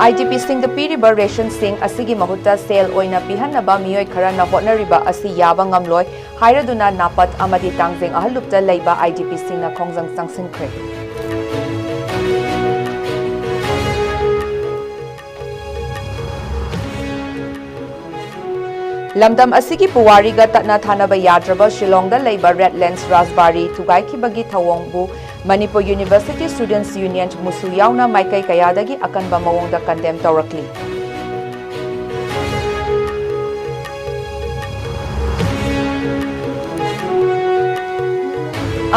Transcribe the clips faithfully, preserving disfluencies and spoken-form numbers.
I D ꯄꯤꯁꯤꯡꯗ ꯄꯤꯔꯤꯕ ꯔꯦꯁꯟꯁꯤꯡ ꯑꯁꯤꯒꯤ ꯃꯍꯨꯠꯇ ꯁꯦꯜ ꯑꯣꯏꯅ ꯄꯤꯍꯟꯅꯕ ꯃꯤꯑꯣꯏ ꯈꯔꯅ ꯍꯣꯠꯅꯔꯤꯕ ꯑꯁꯤ ꯌꯥꯕ ꯉꯝꯂꯣꯏ ꯍꯥꯏꯔꯗꯨꯅ ꯅꯥꯄꯠ ꯑꯃꯗꯤ ꯇꯥꯡꯖꯦꯡ ꯑꯍꯜꯂꯨꯞꯇ ꯂꯩꯕ ꯑꯥꯏ ꯗꯤ ꯄꯤꯁꯤꯡꯅ ꯈꯣꯡꯖꯪ ꯆꯪꯁꯤꯟꯈ꯭ꯔꯦ꯫ ꯂꯝꯗꯝ ꯑꯁꯤꯒꯤ ꯄꯨꯋꯥꯔꯤꯒ ꯇꯠꯅ ꯊꯥꯅꯕ ꯌꯥꯗ꯭ꯔꯕ ꯁꯤꯂꯣꯡꯗ ꯂꯩꯕ ꯔꯦꯗꯂꯦꯟꯁ ꯔꯥꯖꯕꯥꯔꯤ ꯊꯨꯒꯥꯏꯈꯤꯕꯒꯤ ꯊꯧꯑꯣꯡꯕꯨ ꯃꯅꯤꯄꯨꯔ ꯌꯨꯅꯤꯚꯔꯁꯤꯇꯤ ꯁ꯭ꯇꯨꯗꯦꯟꯠꯁ ꯌꯨꯅꯤꯌꯟ, ꯃꯨꯁꯨ ꯌꯥꯎꯅ ꯃꯥꯏꯀꯩ ꯀꯌꯥꯗꯒꯤ ꯑꯀꯟꯕ ꯃꯑꯣꯡꯗ ꯀꯟꯗꯦꯝ ꯇꯧꯔꯛꯂꯤ꯫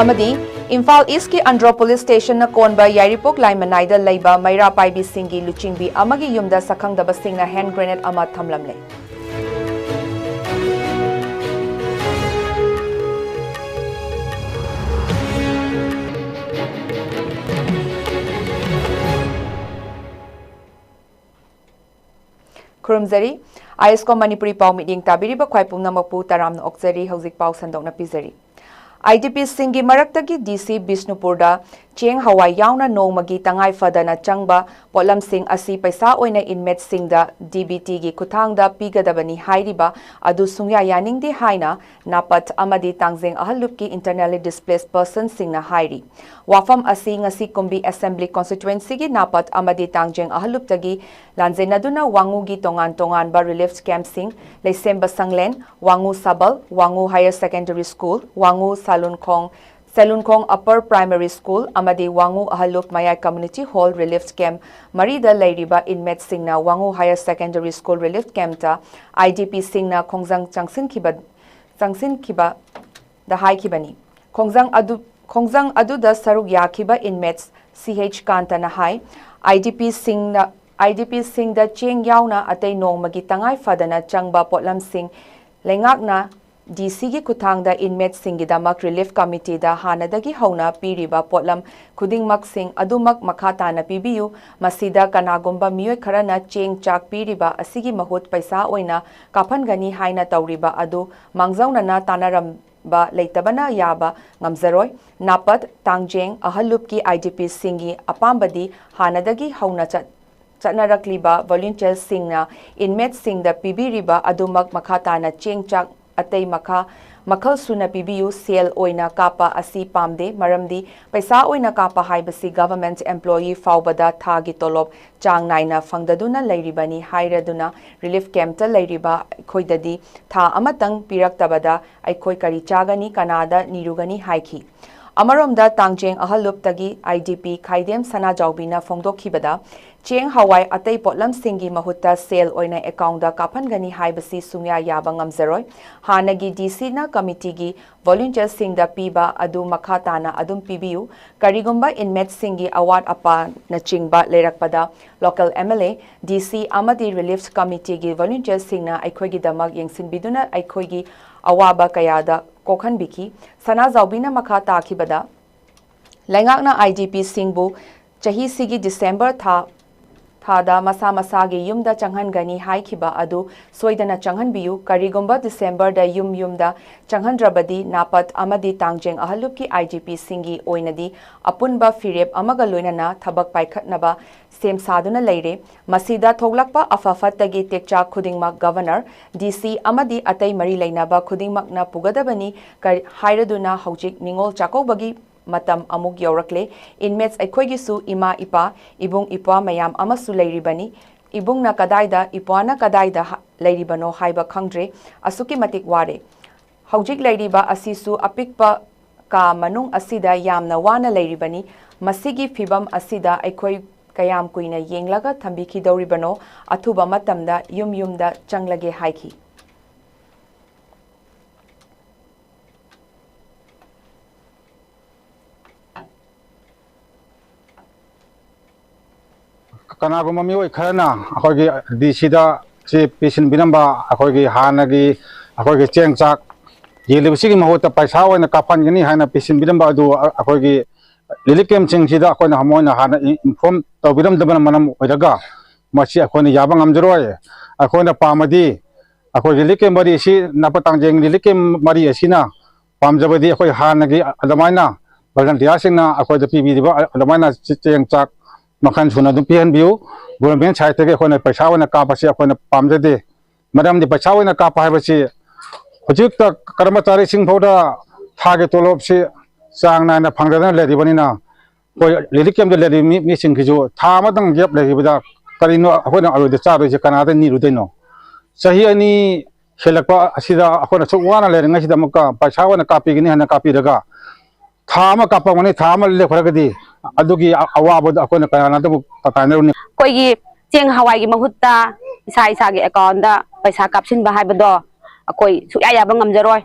ꯑꯃꯗꯤ ꯏꯝꯐꯥꯜ ꯏꯁꯀꯤ ꯑꯟꯗ꯭ꯔꯣ ꯄꯨꯂꯤꯁ ꯁ꯭ꯇꯦꯁꯟꯅ ꯀꯣꯟꯕ ꯌꯥꯏꯔꯤꯄꯣꯛ ꯂꯥꯏꯃꯅꯥꯏꯗ ꯂꯩꯕ ꯃꯩꯔꯥ ꯄꯥꯏꯕꯤꯁꯤꯡꯒꯤ ꯂꯨꯆꯤꯡꯕꯤ ꯑꯃꯒꯤ ꯌꯨꯝꯗ ꯁꯛꯈꯪꯗꯕꯁꯤꯡꯅ ꯍꯦꯟ ꯒ꯭ꯔꯦꯅꯦꯗ ꯑꯃ ꯊꯝꯂꯝꯂꯦ꯫ ꯈꯨꯔꯨꯝꯖꯔꯤ꯫ ꯑꯥꯏ ꯑꯦꯁ ꯀꯣꯝ ꯃꯅꯤꯄꯨꯔꯤ ꯄꯥꯎ ꯃꯤꯠꯌꯦꯡ ꯇꯥꯕꯤꯔꯤꯕ ꯈ꯭ꯋꯥꯏ ꯄꯨꯝꯅꯃꯛꯄꯨ ꯇꯔꯥꯝꯅ ꯑꯣꯛꯆꯔꯤ꯫ ꯍꯧꯖꯤꯛ ꯄꯥꯎ ꯁꯟꯗꯣꯛꯅ ꯄꯤꯖꯔꯤ꯫ ꯑꯥꯏ ꯗꯤ ꯄꯤꯁꯤꯡꯒꯤ ꯃꯔꯛꯇꯒꯤ ꯗꯤ ꯁꯤ ꯕꯤꯁꯅꯨꯄꯨꯔꯗ ꯆꯦꯡ ꯍꯋꯥꯏ ꯌꯥꯎꯅ ꯅꯣꯡꯃꯒꯤ ꯇꯉꯥꯏ ꯐꯗꯅ ꯆꯪꯕ ꯄꯣꯠꯂꯝꯁꯤꯡ ꯑꯁꯤ ꯄꯩꯁꯥ ꯑꯣꯏꯅ ꯏꯟꯃꯦꯠꯁꯤꯡꯗ ꯗꯤ ꯕꯤ ꯇꯤꯒꯤ ꯈꯨꯠꯊꯥꯡꯗ ꯄꯤꯒꯗꯕꯅꯤ ꯍꯥꯏꯔꯤꯕ ꯑꯗꯨ ꯁꯨꯡꯌꯥ ꯌꯥꯅꯤꯡꯗꯦ ꯍꯥꯏꯅ ꯅꯥꯄꯠ ꯑꯃꯗꯤ ꯇꯥꯡꯖꯦꯡ ꯑꯍꯜꯂꯨꯞꯀꯤ ꯏꯟꯇꯔꯅꯦꯂꯤ ꯗꯤꯁꯄ꯭ꯂꯦꯁ ꯄꯔꯁꯟꯁꯤꯡꯅ ꯍꯥꯏꯔꯤ꯫ ꯋꯥꯐꯝ ꯑꯁꯤ ꯉꯁꯤ ꯀꯨꯝꯕꯤ ꯑꯦꯁꯦꯝꯕ꯭ꯂꯤ ꯀꯣꯟꯁꯇꯤꯇ꯭ꯋꯦꯟꯁꯤꯒꯤ ꯅꯥꯄꯠ ꯑꯃꯗꯤ ꯇꯥꯡꯖꯦꯡ ꯑꯍꯜꯂꯨꯞꯇꯒꯤ ꯂꯥꯟꯖꯦꯟꯅꯗꯨꯅ ꯋꯥꯉꯨꯒꯤ ꯇꯣꯉꯥꯟ ꯇꯣꯉꯥꯟꯕ ꯔꯤꯂꯤꯐ ꯀꯦꯝꯞꯁꯤꯡ, ꯂꯩꯁꯦꯝꯕ ꯁꯪꯂꯦꯟ, Wangoo Sabal, Wangoo higher secondary school, Wangoo Salunkhong, Selunkhong upper primary school ꯑꯃꯗꯤ ꯋꯥꯉꯨ ꯑꯍꯜꯂꯨꯞ ꯃꯌꯥꯏ ꯀꯝꯃ꯭ꯌꯨꯅꯤꯇꯤ ꯍꯣꯜ ꯔꯤꯂꯤꯐ ꯀꯦꯝꯞ ꯃꯔꯤꯗ ꯂꯩꯔꯤꯕ ꯏꯟꯃꯦꯠꯁꯤꯡꯅ Wangoo higher secondary school relief ꯀꯦꯝꯞꯇ ꯑꯥꯏ ꯗꯤ ꯄꯤꯁꯤꯡꯅ ꯈꯣꯡꯖꯪ ꯆꯪꯁꯤꯟꯈꯤꯕ, ꯆꯪꯁꯤꯟꯈꯤꯕꯗ ꯍꯥꯏꯈꯤꯕꯅꯤ꯫ ꯈꯣꯡꯖꯪ ꯑꯗꯨ, ꯈꯣꯡꯖꯪ ꯑꯗꯨꯗ ꯁꯔꯨꯛ ꯌꯥꯈꯤꯕ ꯏꯟꯃꯦꯠꯁ ꯁꯤ H ꯀꯥꯟꯇꯅ high, I D ꯄꯤꯁꯤꯡꯅ, I D ꯄꯤꯁꯤꯡꯗ ꯆꯦꯡ ꯌꯥꯎꯅ ꯑꯇꯩ ꯅꯣꯡꯃꯒꯤ ꯇꯉꯥꯏ ꯐꯗꯅ ꯆꯪꯕ ꯄꯣꯠꯂꯝꯁꯤꯡ ꯂꯩꯉꯥꯛꯅ ꯗꯤ ꯁꯤꯒꯤ ꯈꯨꯠꯊꯥꯡꯗ ꯏꯟꯃꯦꯠꯁꯤꯡꯒꯤꯗꯃꯛ ꯔꯤꯂꯤꯐ ꯀꯃꯤꯇꯤꯗ ꯍꯥꯟꯅꯗꯒꯤ ꯍꯧꯅ ꯄꯤꯔꯤꯕ ꯄꯣꯠꯂꯝ ꯈꯨꯗꯤꯡꯃꯛꯁꯤꯡ ꯑꯗꯨꯃꯛ ꯃꯈꯥ ꯇꯥꯅ ꯄꯤꯕꯤꯌꯨ꯫ ꯃꯁꯤꯗ ꯀꯅꯥꯒꯨꯝꯕ ꯃꯤꯑꯣꯏ ꯈꯔꯅ ꯆꯦꯡ ꯆꯥꯛ ꯄꯤꯔꯤꯕ ꯑꯁꯤꯒꯤ ꯃꯍꯨꯠ ꯄꯩꯁꯥ ꯑꯣꯏꯅ ꯀꯥꯞꯍꯟꯒꯅꯤ ꯍꯥꯏꯅ ꯇꯧꯔꯤꯕ ꯑꯗꯨ ꯃꯥꯡꯖꯧꯅꯅ ꯇꯥꯟꯅꯔꯝꯕ ꯂꯩꯇꯕꯅ ꯌꯥꯕ ꯉꯝꯖꯔꯣꯏ꯫ ꯅꯥꯄꯠ, ꯇꯥꯡꯖꯦꯡ, ꯑꯍꯜꯂꯨꯞꯀꯤ ꯑꯥꯏ ꯗꯤ ꯄꯤꯁꯤꯡꯒꯤ ꯑꯄꯥꯝꯕꯗꯤ ꯍꯥꯟꯅꯗꯒꯤ ꯍꯧꯅ ꯆꯠ-, ꯆꯠꯅꯔꯛꯂꯤꯕ ꯚꯣꯂꯨꯟꯇꯤꯌꯔꯁꯤꯡꯅ ꯏꯟꯃꯦꯠꯁꯤꯡꯗ ꯄꯤꯕꯤꯔꯤꯕ ꯑꯗꯨꯃꯛ ꯃꯈꯥ ꯇꯥꯅ ꯆꯦꯡ ꯆꯥꯛ ꯑꯇꯩ ꯃꯈꯥ ꯃꯈꯜ ꯁꯨꯅ ꯄꯤꯕꯤꯌꯨ, ꯁꯦꯜ ꯑꯣꯏꯅ ꯀꯥꯞꯄ ꯑꯁꯤ ꯄꯥꯝꯗꯦ, ꯃꯔꯝꯗꯤ ꯄꯩꯁꯥ ꯑꯣꯏꯅ ꯀꯥꯞꯄ ꯍꯥꯏꯕꯁꯤ ꯒꯚꯔꯟꯃꯦꯟꯠ ꯑꯦꯝꯄ꯭ꯂꯣꯌꯤ ꯐꯥꯎꯕꯗ ꯊꯥꯒꯤ ꯇꯣꯂꯣꯞ ꯆꯥꯡ ꯅꯥꯏꯅ ꯐꯪꯗꯗꯨꯅ ꯂꯩꯔꯤꯕꯅꯤ ꯍꯥꯏꯔꯗꯨꯅ ꯔꯤꯂꯤꯐ ꯀꯦꯝꯞꯇ ꯂꯩꯔꯤꯕ ꯑꯩꯈꯣꯏꯗꯗꯤ ꯊꯥ ꯑꯃꯇꯪ ꯄꯤꯔꯛꯇꯕꯗ ꯑꯩꯈꯣꯏ ꯀꯔꯤ ꯆꯥꯒꯅꯤ, ꯀꯅꯥꯗ ꯅꯤꯔꯨꯒꯅꯤ ꯍꯥꯏꯈꯤ꯫ ꯑꯃꯔꯣꯝꯗ ꯇꯥꯡꯖꯦꯡ ꯑꯍꯜꯂꯨꯞꯇꯒꯤ ꯑꯥꯏ ꯗꯤ ꯄꯤ ꯈꯥꯏꯗꯦꯝ ꯁꯅꯥꯖꯥꯎꯕꯤꯅ ꯐꯣꯡꯗꯣꯛꯈꯤꯕꯗ, ꯆꯦꯡ ꯍꯋꯥꯏ ꯑꯇꯩ ꯄꯣꯠꯂꯝꯁꯤꯡꯒꯤ ꯃꯍꯨꯠꯇ ꯁꯦꯜ ꯑꯣꯏꯅ ꯑꯦꯀꯥꯎꯟꯗ ꯀꯥꯞꯍꯟꯒꯅꯤ ꯍꯥꯏꯕꯁꯤ ꯁꯨꯡꯌꯥ ꯌꯥꯕ ꯉꯝꯖꯔꯣꯏ꯫ ꯍꯥꯟꯅꯒꯤ ꯗꯤ ꯁꯤꯅ ꯀꯃꯤꯇꯤꯒꯤ ꯚꯣꯂꯨꯟꯇꯤꯌꯔꯁꯤꯡꯗ ꯄꯤꯕ ꯑꯗꯨ ꯃꯈꯥ ꯇꯥꯅ ꯑꯗꯨꯝ ꯄꯤꯕꯤꯌꯨ꯫ ꯀꯔꯤꯒꯨꯝꯕ ꯏꯟꯃꯦꯠꯁꯤꯡꯒꯤ ꯑꯋꯥꯠ ꯑꯄꯥꯅꯆꯤꯡꯕ ꯂꯩꯔꯛꯄꯗ ꯂꯣꯀꯦꯜ ꯑꯦꯝ ꯑꯦꯜ ꯑꯦ, ꯗꯤ ꯁꯤ ꯑꯃꯗꯤ ꯔꯤꯂꯤꯐ ꯀꯃꯤꯇꯤꯒꯤ ꯚꯣꯂꯨꯟꯇꯤꯌꯔꯁꯤꯡꯅ ꯑꯩꯈꯣꯏꯒꯤꯗꯃꯛ ꯌꯦꯡꯁꯤꯟꯕꯤꯗꯨꯅ ꯑꯩꯈꯣꯏꯒꯤ ꯑꯋꯥꯕ ꯀꯌꯥꯗ ꯀꯣꯛꯍꯟꯕꯤꯈꯤ꯫ ꯁꯅꯥꯖꯥꯎꯕꯤꯅ ꯃꯈꯥ ꯇꯥꯈꯤꯕꯗ, ꯂꯩꯉꯥꯛꯅ ꯑꯥꯏ ꯗꯤ ꯄꯤꯁꯤꯡꯕꯨ ꯆꯍꯤꯁꯤꯒꯤ ꯗꯤꯁꯦꯝꯕꯔ ꯊꯥ ꯊꯥꯗ ꯃꯁꯥ ꯃꯁꯥꯒꯤ ꯌꯨꯝꯗ ꯆꯪꯍꯟꯒꯅꯤ ꯍꯥꯏꯈꯤꯕ ꯑꯗꯨ ꯁꯣꯏꯗꯅ ꯆꯪꯍꯟꯕꯤꯌꯨ꯫ ꯀꯔꯤꯒꯨꯝꯕ ꯗꯤꯁꯦꯝꯕꯔꯗ ꯌꯨꯝ ꯌꯨꯝꯗ ꯆꯪꯍꯟꯗ꯭ꯔꯕꯗꯤ ꯅꯥꯄꯠ ꯑꯃꯗꯤ ꯇꯥꯡꯖꯦꯡ ꯑꯍꯜꯂꯨꯞꯀꯤ ꯑꯥꯏ ꯗꯤ ꯄꯤꯁꯤꯡꯒꯤ ꯑꯣꯏꯅꯗꯤ ꯑꯄꯨꯟꯕ ꯐꯤꯔꯦꯞ ꯑꯃꯒ ꯂꯣꯏꯅꯅ ꯊꯕꯛ ꯄꯥꯏꯈꯠꯅꯕ ꯁꯦꯝ ꯁꯥꯗꯨꯅ ꯂꯩꯔꯦ꯫ ꯃꯁꯤꯗ ꯊꯣꯛꯂꯛꯄ ꯑꯐ ꯐꯠꯇꯒꯤ ꯇꯦꯛꯆꯥꯛ ꯈꯨꯗꯤꯡꯃꯛ ꯒꯚꯔꯅꯔ, ꯗꯤ ꯁꯤ ꯑꯃꯗꯤ ꯑꯇꯩ ꯃꯔꯤ ꯂꯩꯅꯕ ꯈꯨꯗꯤꯡꯃꯛꯅ ꯄꯨꯒꯗꯕꯅꯤ ꯀꯔꯤ-, ꯍꯥꯏꯔꯗꯨꯅ ꯍꯧꯖꯤꯛ ꯅꯤꯉꯣꯜ ꯆꯥꯛꯀꯧꯕꯒꯤ ꯃꯇꯝ ꯑꯃꯨꯛ ꯌꯧꯔꯛꯂꯦ꯫ ꯏꯟꯃꯦꯠꯁ ꯑꯩꯈꯣꯏꯒꯤꯁꯨ ꯏꯃꯥ ꯏꯄꯥ, ꯏꯕꯨꯡ ꯏꯄ꯭ꯋꯥ ꯃꯌꯥꯝ ꯑꯃꯁꯨ ꯂꯩꯔꯤꯕꯅꯤ꯫ ꯏꯕꯨꯡꯅ ꯀꯗꯥꯏꯗ, ꯏꯄ꯭ꯋꯥꯅ ꯀꯗꯥꯏꯗ ꯍ-, ꯂꯩꯔꯤꯕꯅꯣ ꯍꯥꯏꯕ ꯈꯪꯗ꯭ꯔꯦ꯫ ꯑꯁꯨꯛꯀꯤ ꯃꯇꯤꯛ ꯋꯥꯔꯦ꯫ ꯍꯧꯖꯤꯛ ꯂꯩꯔꯤꯕ ꯑꯁꯤꯁꯨ ꯑꯄꯤꯛꯄ ꯀꯥ ꯃꯅꯨꯡ ꯑꯁꯤꯗ ꯌꯥꯝꯅ ꯋꯥꯅ ꯂꯩꯔꯤꯕꯅꯤ꯫ ꯃꯁꯤꯒꯤ ꯐꯤꯚꯝ ꯑꯁꯤꯗ ꯑꯩꯈꯣꯏ ꯀꯌꯥꯝ ꯀꯨꯏꯅ ꯌꯦꯡꯂꯒ ꯊꯝꯕꯤꯈꯤꯗꯧꯔꯤꯕꯅꯣ? ꯑꯊꯨꯕ ꯃꯇꯝꯗ ꯌꯨꯝ ꯌꯨꯝꯗ ꯆꯪꯂꯒꯦ ꯍꯥꯏꯈꯤ꯫ ꯀꯅꯥꯒꯨꯝꯕ ꯃꯤꯑꯣꯏ ꯈꯔꯅ ꯑꯩꯈꯣꯏꯒꯤ ꯗꯤ ꯁꯤꯗ ꯁꯤ ꯄꯤꯁꯤꯟꯕꯤꯔꯝꯕ ꯑꯩꯈꯣꯏꯒꯤ ꯍꯥꯟꯅꯒꯤ ꯑꯩꯈꯣꯏꯒꯤ ꯆꯦꯡ ꯆꯥꯛ ꯌꯦꯜꯂꯤꯕꯁꯤꯒꯤ ꯃꯍꯨꯠꯇ ꯄꯩꯁꯥ ꯑꯣꯏꯅ ꯀꯥꯞꯍꯟꯒꯅꯤ ꯍꯥꯏꯅ ꯄꯤꯁꯤꯟꯕꯤꯔꯝꯕ ꯑꯗꯨ ꯑꯩꯈꯣꯏꯒꯤ ꯔꯤꯂꯤꯐ ꯀꯦꯝꯞꯁꯤꯡꯁꯤꯗ ꯑꯩꯈꯣꯏꯅ ꯃꯣꯏꯅ ꯍꯥꯟꯅ ꯏꯟꯐꯣꯔꯝ ꯇꯧꯕꯤꯔꯝꯗꯕꯅ ꯃꯔꯝ ꯑꯣꯏꯔꯒ ꯃꯁꯤ ꯑꯩꯈꯣꯏꯅ ꯌꯥꯕ ꯉꯝꯖꯔꯣꯏ꯫ ꯑꯩꯈꯣꯏꯅ ꯄꯥꯝꯃꯗꯤ ꯑꯩꯈꯣꯏ ꯔꯤꯂꯤꯐ ꯀꯦꯝꯞ ꯃꯔꯤ ꯑꯁꯤ ꯅꯥꯄ ꯇꯥꯡꯖꯦꯡ ꯔꯤꯂꯤꯐ ꯀꯦꯝꯞ ꯃꯔꯤ ꯑꯁꯤꯅ ꯄꯥꯝꯖꯕꯗꯤ ꯑꯩꯈꯣꯏ ꯍꯥꯟꯅꯒꯤ ꯑꯗꯨꯃꯥꯏꯅ ꯚꯣꯂꯨꯟꯇꯤꯌꯔꯁꯤꯡꯅ ꯑꯩꯈꯣꯏꯗ ꯄꯤꯕꯤꯔꯤꯕ ꯑꯗꯨꯃꯥꯏꯅ ꯆꯦꯡ ꯆꯥꯛ ꯃꯈꯜ ꯁꯨꯅ ꯑꯗꯨꯝ ꯄꯤꯍꯟꯕꯤꯌꯨ꯫ ꯒꯣꯔꯃꯦꯟ ꯁꯥꯏꯠꯇꯒꯤ ꯑꯩꯈꯣꯏꯅ ꯄꯩꯁꯥ ꯑꯣꯏꯅ ꯀꯥꯞꯄꯁꯤ ꯑꯩꯈꯣꯏꯅ ꯄꯥꯝꯖꯗꯦ꯫ ꯃꯔꯝꯗꯤ ꯄꯩꯁꯥ ꯑꯣꯏꯅ ꯀꯥꯞꯄ ꯍꯥꯏꯕꯁꯤ ꯍꯧꯖꯤꯛꯇ ꯀꯔꯃꯆꯥꯔꯤꯁꯤꯡ ꯐꯥꯎꯗ ꯊꯥꯒꯤ ꯇꯣꯂꯣꯞꯁꯤ ꯆꯥꯡ ꯅꯥꯏꯅ ꯐꯪꯗꯗꯅ ꯂꯩꯔꯤꯕꯅꯤꯅ, ꯑꯩꯈꯣꯏ ꯔꯤꯂꯤꯐ ꯀꯦꯝꯞꯇ ꯂꯩꯔꯤꯕ ꯃꯤ, ꯃꯤꯁꯤꯡꯒꯤꯁꯨ ꯊꯥ ꯑꯃꯇꯪ ꯒꯦꯞ ꯂꯩꯈꯤꯕꯗ ꯀꯔꯤꯅꯣ ꯑꯩꯈꯣꯏꯅ ꯑꯔꯣꯏꯗ ꯆꯥꯗꯣꯏꯁꯦ, ꯀꯅꯥꯗ ꯅꯤꯔꯨꯗꯣꯏꯅꯣ? ꯆꯍꯤ ꯑꯅꯤ ꯍꯦꯜꯂꯛꯄ ꯑꯁꯤꯗ ꯑꯩꯈꯣꯏꯅ ꯁꯨꯛ ꯋꯥꯅ ꯂꯩꯔꯤꯉꯩꯁꯤꯗ ꯑꯃꯨꯛꯀ ꯄꯩꯁꯥ ꯑꯣꯏꯅ ꯀꯥꯞꯄꯤꯒꯅꯤ ꯍꯥꯏꯅ ꯀꯥꯞꯄꯤꯔꯒ, ꯊꯥ ꯑꯃ ꯀꯥꯞꯄꯝꯒꯅꯤ, ꯊꯥ ꯑꯃ ꯂꯦꯞꯈ꯭ꯔꯒꯗꯤ ꯑꯗꯨꯒꯤ ꯑ-, ꯑꯋꯥꯕꯗꯣ ꯑꯩꯈꯣꯏꯅ ꯀꯅꯥꯅ ꯑꯗꯨꯕꯨ ꯇꯥꯏꯅꯔꯨꯅꯤ? ꯑꯩꯈꯣꯏꯒꯤ ꯆꯦꯡ ꯍꯋꯥꯏꯒꯤ ꯃꯍꯨꯠꯇ ꯏꯁꯥ ꯏꯁꯥꯒꯤ ꯑꯦꯀꯥꯎꯟꯗ ꯄꯩꯁꯥ ꯀꯥꯞꯁꯤꯟꯕ ꯍꯥꯏꯕꯗꯣ ꯑꯩꯈꯣꯏ ꯁꯨꯛꯌꯥ ꯌꯥꯕ ꯉꯝꯖꯔꯣꯏ꯫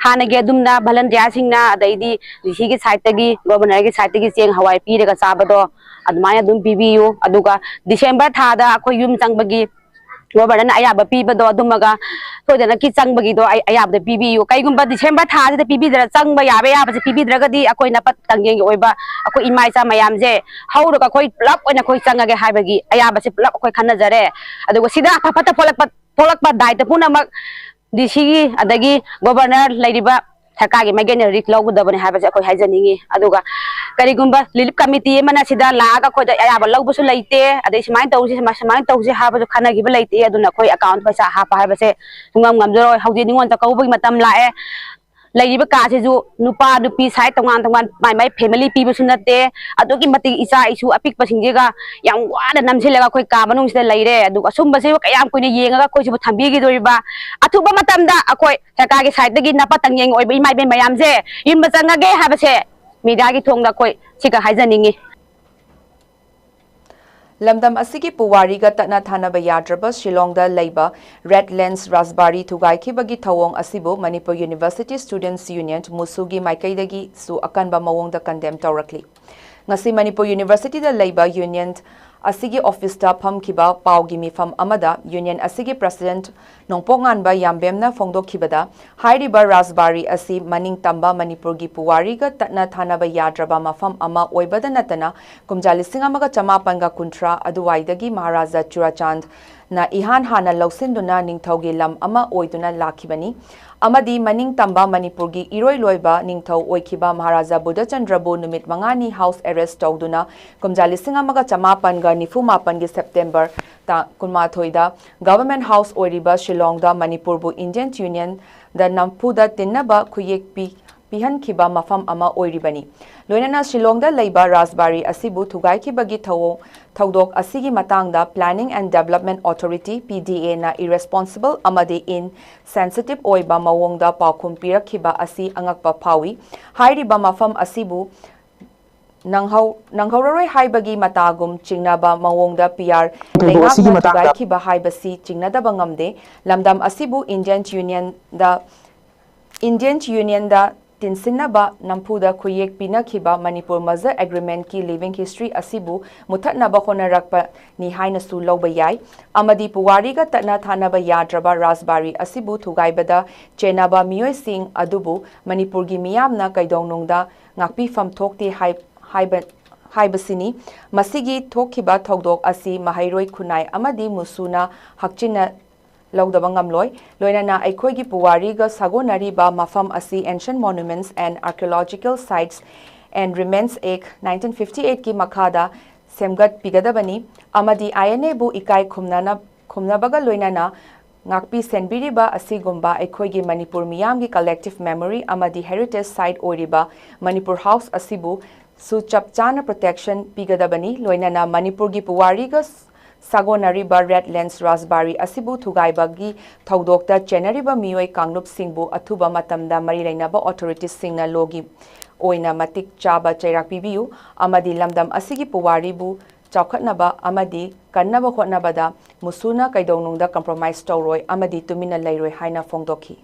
ꯍꯥꯟꯅꯒꯤ ꯑꯗꯨꯝꯅ ꯚꯂꯟꯇꯤꯌꯥꯔꯁꯤꯡꯅ, ꯑꯗꯩꯗꯤ ꯗꯤ ꯁꯤꯒꯤ ꯁꯥꯏꯠꯇꯒꯤ, ꯒꯣꯕꯔꯅꯔꯒꯤ ꯁꯥꯏꯠꯇꯒꯤ ꯆꯦꯡ ꯍꯋꯥꯏ ꯄꯤꯔꯒ ꯆꯥꯕꯗꯣ ꯑꯗꯨꯃꯥꯏꯅ ꯑꯗꯨꯝ ꯄꯤꯕꯤꯌꯨ꯫ ꯑꯗꯨꯒ ꯗꯤꯁꯦꯝꯕꯔ ꯊꯥꯗ ꯑꯩꯈꯣꯏ ꯌꯨꯝ ꯆꯪꯕꯒꯤ ꯒꯣꯕꯔꯅꯔꯅ ꯑꯌꯥꯕ ꯄꯤꯕꯗꯣ ꯑꯗꯨꯃꯒ ꯁꯣꯏꯗꯅꯀꯤ ꯆꯪꯕꯒꯤꯗꯣ ꯑꯩ ꯑꯌꯥꯕꯗ ꯄꯤꯕꯤꯌꯨ꯫ ꯀꯩꯒꯨꯝꯕ ꯗꯤꯁꯦꯝꯕꯔ ꯊꯥꯁꯤꯗ ꯄꯤꯕꯤꯗ꯭ꯔ-, ꯆꯪꯕ ꯌꯥꯕ ꯑꯌꯥꯕꯁꯦ ꯄꯤꯕꯤꯗ꯭ꯔꯒꯗꯤ ꯑꯩꯈꯣꯏ ꯅꯄꯠ ꯇꯪꯌꯦꯡꯒꯤ ꯑꯣꯏꯕ ꯑꯩꯈꯣꯏ ꯏꯃꯥ ꯏꯆꯥ ꯃꯌꯥꯝꯁꯦ ꯍꯧꯔꯒ ꯑꯩꯈꯣꯏ ꯄꯨꯂꯞ ꯑꯣꯏꯅ ꯑꯩꯈꯣꯏ ꯆꯪꯉꯒꯦ ꯍꯥꯏꯕꯒꯤ ꯑꯌꯥꯕꯁꯦ ꯄꯨꯂꯞ ꯑꯩꯈꯣꯏ ꯈꯟꯅꯖꯔꯦ꯫ ꯑꯗꯨꯒ ꯁꯤꯗ ꯑꯐ ꯐꯠꯇ ꯊꯣꯛꯂꯛꯄ, ꯊꯣꯛꯂꯛꯄ ꯗꯥꯏꯇ ꯄꯨꯝꯅꯃꯛ ꯗꯤ ꯁꯤꯒꯤ ꯑꯗꯒꯤ ꯒꯣꯕꯔꯅꯔ ꯂꯩꯔꯤꯕ ꯁꯔꯀꯥꯔꯒꯤ ꯃꯥꯏꯀꯩꯅ ꯔꯤꯛꯁ ꯂꯧꯒꯗꯕꯅꯤ ꯍꯥꯏꯕꯁꯦ ꯑꯩꯈꯣꯏ ꯍꯥꯏꯖꯅꯤꯡꯉꯤ꯫ ꯑꯗꯨꯒ ꯀꯔꯤꯒꯨꯝꯕ ꯔꯤꯂꯤꯐ ꯀꯃꯤꯇꯤ ꯑꯃꯅ ꯁꯤꯗ ꯂꯥꯛꯑꯒ ꯑꯩꯈꯣꯏꯗ ꯑꯌꯥꯕ ꯂꯧꯕꯁꯨ ꯂꯩꯇꯦ, ꯑꯗꯩ ꯁꯨꯃꯥꯏꯅ ꯇꯧꯁꯤ, ꯁꯨꯃꯥꯏ-, ꯁꯨꯃꯥꯏꯅ ꯇꯧꯁꯤ ꯍꯥꯏꯕꯁꯨ ꯈꯟꯅꯈꯤꯕ ꯂꯩꯇꯦ꯫ ꯑꯗꯨꯅ ꯑꯩꯈꯣꯏ ꯑꯦꯀꯥꯎꯟ ꯄꯩꯁꯥ ꯍꯥꯞꯄ ꯍꯥꯏꯕꯁꯦ ꯁꯨꯡꯉꯝ ꯉꯝꯖꯔꯣꯏ꯫ ꯍꯧꯖꯤꯛ ꯅꯤꯉꯣꯜ ꯆꯥꯛꯀꯧꯕꯒꯤ ꯃꯇꯝ ꯂꯥꯛꯑꯦ꯫ ꯂꯩꯔꯤꯕ ꯀꯥꯁꯤꯁꯨ ꯅꯨꯄꯥ ꯅꯨꯄꯤ ꯁꯥꯏꯠ ꯇꯣꯉꯥꯟ ꯇꯣꯉꯥꯟ ꯃꯥꯏ ꯃꯥꯏ ꯐꯦꯃꯤꯂꯤ ꯄꯤꯕꯁꯨ ꯅꯠꯇꯦ꯫ ꯑꯗꯨꯛꯀꯤ ꯃꯇꯤꯛ ꯏꯆꯥ ꯏꯁꯨ ꯑꯄꯤꯛꯄꯁꯤꯡꯁꯤꯒ ꯌꯥꯝ ꯋꯥꯅ ꯅꯝꯁꯤꯜꯂꯒ ꯑꯩꯈꯣꯏ ꯀꯥ ꯃꯅꯨꯡꯁꯤꯗ ꯂꯩꯔꯦ꯫ ꯑꯗꯨꯒ ꯑꯁꯨꯝꯕꯁꯤꯕꯨ ꯀꯌꯥꯝ ꯀꯨꯏꯅ ꯌꯦꯡꯉꯒ ꯑꯩꯈꯣꯏꯁꯤꯕꯨ ꯊꯝꯕꯤꯈꯤꯗꯣꯔꯤꯕ? ꯑꯊꯨꯕ ꯃꯇꯝꯗ ꯑꯩꯈꯣꯏ ꯁꯔꯀꯥꯔꯒꯤ ꯁꯥꯏꯠꯇꯒꯤ ꯅꯄꯥ ꯇꯪꯌꯦꯡ ꯑꯣꯏꯕ ꯏꯃꯥ ꯏꯕꯦꯟ ꯃꯌꯥꯝꯁꯦ ꯌꯨꯝꯗ ꯆꯪꯉꯒꯦ ꯍꯥꯏꯕꯁꯦ ꯃꯤꯗꯤꯌꯥꯒꯤ ꯊꯣꯡꯗ ꯑꯩꯈꯣꯏ ꯁꯤꯒ ꯍꯥꯏꯖꯅꯤꯡꯉꯤ꯫ ꯂꯝꯗꯝ ꯑꯁꯤꯒꯤ ꯄꯨꯋꯥꯔꯤꯒ ꯇꯠꯅ ꯊꯥꯅꯕ ꯌꯥꯗ꯭ꯔꯕ ꯁꯤꯂꯣꯡꯗ ꯂꯩꯕ ꯔꯦꯗ ꯂꯦꯟꯁ ꯔꯥꯖꯕꯥꯔꯤ ꯊꯨꯒꯥꯏꯈꯤꯕꯒꯤ ꯊꯧꯑꯣꯡ ꯑꯁꯤꯕꯨ ꯃꯅꯤꯄꯨꯔ ꯌꯨꯅꯤꯚꯔꯁꯤꯇꯤ ꯁ꯭ꯇꯨꯗꯦꯟꯠꯁ ꯌꯨꯅꯤꯌꯟ, ꯃꯨꯁꯨꯒꯤ ꯃꯥꯏꯀꯩꯗꯒꯤꯁꯨ ꯑꯀꯟꯕ ꯃꯑꯣꯡꯗ ꯀꯟꯗꯦꯝ ꯇꯧꯔꯛꯂꯤ꯫ ꯉꯁꯤ ꯃꯅꯤꯄꯨꯔ ꯌꯨꯅꯤꯚꯔꯁꯤꯇꯤꯗ ꯂꯩꯕ ꯌꯨꯅꯤꯌꯟ ꯑꯁꯤꯒꯤ ꯑꯣꯐꯤꯁꯇ ꯐꯝꯈꯤꯕ ꯄꯥꯎꯒꯤ ꯃꯤꯐꯝ ꯑꯃꯗ ꯌꯨꯅꯤꯌꯟ ꯑꯁꯤꯒꯤ ꯄ꯭ꯔꯁꯤꯗꯦꯟꯠ ꯅꯣꯡꯄꯣꯛ ꯉꯥꯟꯕ ꯌꯥꯝꯕꯦꯝꯅ ꯐꯣꯡꯗꯣꯛꯈꯤꯕꯗ, ꯍꯥꯏꯔꯤꯕ ꯔꯥꯖꯕꯥꯔꯤ ꯑꯁꯤ ꯃꯅꯤꯡ ꯇꯝꯕ ꯃꯅꯤꯄꯨꯔꯒꯤ ꯄꯨꯋꯥꯔꯤꯒ ꯇꯠꯅ ꯊꯥꯅꯕ ꯌꯥꯗ꯭ꯔꯕ ꯃꯐꯝ ꯑꯃ ꯑꯣꯏꯕꯗ ꯅꯠꯇꯅ, ꯀꯨꯝꯖꯥ ꯂꯤꯁꯤꯡ ꯑꯃꯒ ꯆꯃꯥꯄꯟꯒ ꯀꯨꯟꯊ꯭ꯔꯥ ꯑꯗꯨꯋꯥꯏꯗꯒꯤ ꯃꯍꯥꯔꯥꯖꯥ ꯆꯨꯔꯥꯆꯥꯟꯗ ꯅ ꯏꯍꯥꯟ ꯍꯥꯟꯅ ꯂꯧꯁꯤꯟꯗꯨꯅ ꯅꯤꯡꯊꯧꯒꯤ ꯂꯝ ꯑꯃ ꯑꯣꯏꯗꯨꯅ ꯂꯥꯛꯈꯤꯕꯅꯤ ꯑꯃꯗꯤ ꯃꯅꯤꯡ ꯇꯝꯕ ꯃꯅꯤꯄꯨꯔꯒꯤ ꯏꯔꯣꯏ ꯂꯣꯏꯕ ꯅꯤꯡꯊꯧ ꯑꯣꯏꯈꯤꯕ ꯃꯍꯥꯔꯥꯖꯥ ꯕꯨꯙꯆꯟꯗ꯭ꯔꯕꯨ ꯅꯨꯃꯤꯠ ꯃꯉꯥꯅꯤ house arrest ꯇꯧꯗꯨꯅ ꯀꯨꯝꯖꯥ ꯂꯤꯁꯤꯡ ꯑꯃꯒ ꯆꯃꯥꯄꯟꯒ ꯅꯤꯐꯨ ꯃꯥꯄꯟꯒꯤ September ꯇꯥꯡ ꯀꯨꯟꯃꯥꯊꯣꯏꯗ Government House ꯑꯣꯏꯔꯤꯕ ꯁꯤꯂꯣꯡꯗ ꯃꯅꯤꯄꯨꯔꯕꯨ Indian Unionꯗ ꯅꯝꯐꯨꯗ ꯇꯤꯟꯅꯕ ꯈꯨꯌꯦꯛ ꯄꯤ-, ꯄꯤꯍꯟꯈꯤꯕ ꯃꯐꯝ ꯑꯃ ꯑꯣꯏꯔꯤꯕꯅꯤ꯫ ꯂꯣꯏꯅꯅ ꯁꯤꯂꯣꯡꯗ ꯂꯩꯕ ꯔꯥꯖꯕꯥꯔꯤ ꯑꯁꯤꯕꯨ ꯊꯨꯒꯥꯏꯈꯤꯕꯒꯤ ꯊꯧꯑꯣꯡ ꯊꯧꯗꯣꯛ ꯑꯁꯤꯒꯤ ꯃꯇꯥꯡꯗ Planning and Development Authority, P D A, ꯅ irresponsible ꯑꯃꯗꯤ insensitive ꯑꯣꯏꯕ ꯃꯑꯣꯡꯗ ꯄꯥꯎꯈꯨꯝ ꯄꯤꯔꯛꯈꯤꯕ ꯑꯁꯤ ꯑꯉꯛꯄ ꯐꯥꯎꯏ꯫ ꯍꯥꯏꯔꯤꯕ ꯃꯐꯝ ꯑꯁꯤꯕꯨ ꯅꯪꯍꯧ-, ꯅꯪꯍꯧꯔꯔꯣꯏ ꯍꯥꯏꯕꯒꯤ ꯃꯇꯥꯒꯨꯝ ꯆꯤꯡꯅꯕ ꯃꯑꯣꯡꯗ P R ꯊꯧꯗꯣꯛ ꯑꯁꯤꯒꯤ ꯂꯩꯉꯥꯛꯅ ꯃꯇꯥꯡꯗ ꯊꯨꯒꯥꯏꯈꯤꯕ ꯍꯥꯏꯕꯁꯤ ꯆꯤꯡꯅꯗꯕ ꯉꯝꯗꯦ꯫ ꯂꯝꯗꯝ ꯑꯁꯤꯕꯨ Indian Unionꯗ Indian Unionꯗ ꯇꯤꯟꯁꯤꯟꯅꯕ ꯅꯝꯐꯨꯗ ꯈꯨꯌꯦꯛ ꯄꯤꯅꯈꯤꯕ ꯃꯅꯤꯄꯨꯔ Merger Agreementꯀꯤ living history ꯑꯁꯤꯕꯨ ꯃꯨꯊꯠꯅꯕ ꯍꯣꯠꯅꯔꯛꯄꯅꯤ ꯍꯥꯏꯅꯁꯨ ꯂꯧꯕ ꯌꯥꯏ꯫ ꯑꯃꯗꯤ ꯄꯨꯋꯥꯔꯤꯒ ꯇꯠꯅ ꯊꯥꯅꯕ ꯌꯥꯗ꯭ꯔꯕ ꯔꯥꯖꯕꯥꯔꯤ ꯑꯁꯤꯕꯨ ꯊꯨꯒꯥꯏꯕꯗ ꯆꯦꯟꯅꯕ ꯃꯤꯑꯣꯏꯁꯤꯡ ꯑꯗꯨꯕꯨ ꯃꯅꯤꯄꯨꯔꯒꯤ ꯃꯤꯌꯥꯝꯅ ꯀꯩꯗꯧꯅꯨꯡꯗ ꯉꯥꯛꯄꯤꯐꯝ ꯊꯣꯛꯇꯦ ꯍꯥꯏ-, ꯍꯥꯏꯕ-, ꯍꯥꯏꯕꯁꯤꯅꯤ꯫ ꯃꯁꯤꯒꯤ ꯊꯣꯛꯈꯤꯕ ꯊꯧꯗꯣꯛ ꯑꯁꯤ ꯃꯍꯩꯔꯣꯏ ꯈꯨꯟꯅꯥꯏ ꯑꯃꯗꯤ ꯃꯨꯁꯨꯅ ꯍꯛꯆꯤꯟꯅ ꯂꯧꯗꯕ ꯉꯝꯂꯣꯏ꯫ ꯂꯣꯏꯅꯅ ꯑꯩꯈꯣꯏꯒꯤ ꯄꯨꯋꯥꯔꯤꯒ ꯁꯥꯒꯣꯟꯅꯔꯤꯕ ꯃꯐꯝ ꯑꯁꯤ Ancient Monuments and Archaeological Sites and Remains Act nineteen fifty eightꯀꯤ ꯃꯈꯥꯗ ꯁꯦꯝꯒꯠꯄꯤꯒꯗꯕꯅꯤ ꯑꯃꯗꯤ INAꯕꯨ ꯏꯀꯥꯏ ꯈꯨꯝꯅꯅ-, ꯈꯨꯝꯅꯕꯒ ꯂꯣꯏꯅꯅ ꯉꯥꯛꯄꯤ ꯁꯦꯟꯕꯤꯔꯤꯕ ꯑꯁꯤꯒꯨꯝꯕ ꯑꯩꯈꯣꯏꯒꯤ ꯃꯅꯤꯄꯨꯔ ꯃꯤꯌꯥꯝꯒꯤ collective memory ꯑꯃꯗꯤ heritage site ꯑꯣꯏꯔꯤꯕ ꯃꯅꯤꯄꯨꯔ House ꯑꯁꯤꯕꯨ ꯁꯨ ꯆꯞ ꯆꯥꯅ protection ꯄꯤꯒꯗꯕꯅꯤ꯫ ꯂꯣꯏꯅꯅ ꯃꯅꯤꯄꯨꯔꯒꯤ ꯄꯨꯋꯥꯔꯤꯒ ꯁꯥꯒꯣꯟꯅꯔꯤꯕ Red Lens ꯔꯥꯖꯕꯥꯔꯤ ꯑꯁꯤꯕꯨ ꯊꯨꯒꯥꯏꯕꯒꯤ ꯊꯧꯗꯣꯛꯇ ꯆꯦꯟꯅꯔꯤꯕ ꯃꯤꯑꯣꯏ ꯀꯥꯡꯂꯨꯞꯁꯤꯡꯕꯨ ꯑꯊꯨꯕ ꯃꯇꯝꯗ ꯃꯔꯤ ꯂꯩꯅꯕ authoritiesꯁꯤꯡꯅ lawꯒꯤ ꯑꯣꯏꯅ ꯃꯇꯤꯛ ꯆꯥꯕ ꯆꯩꯔꯥꯛ ꯄꯤꯕꯤꯌꯨ ꯑꯃꯗꯤ ꯂꯝꯗꯝ ꯑꯁꯤꯒꯤ ꯄꯨꯋꯥꯔꯤꯕꯨ ꯆꯥꯎꯈꯠꯅꯕ ꯑꯃꯗꯤ ꯀꯟꯅꯕ ꯍꯣꯠꯅꯕꯗ ꯃꯨꯁꯨꯅ ꯀꯩꯗꯧꯅꯨꯡꯗ compromise ꯇꯧꯔꯣꯏ ꯑꯃꯗꯤ ꯇꯨꯃꯤꯟꯅ ꯂꯩꯔꯣꯏ ꯍꯥꯏꯅ ꯐꯣꯡꯗꯣꯛꯈꯤ꯫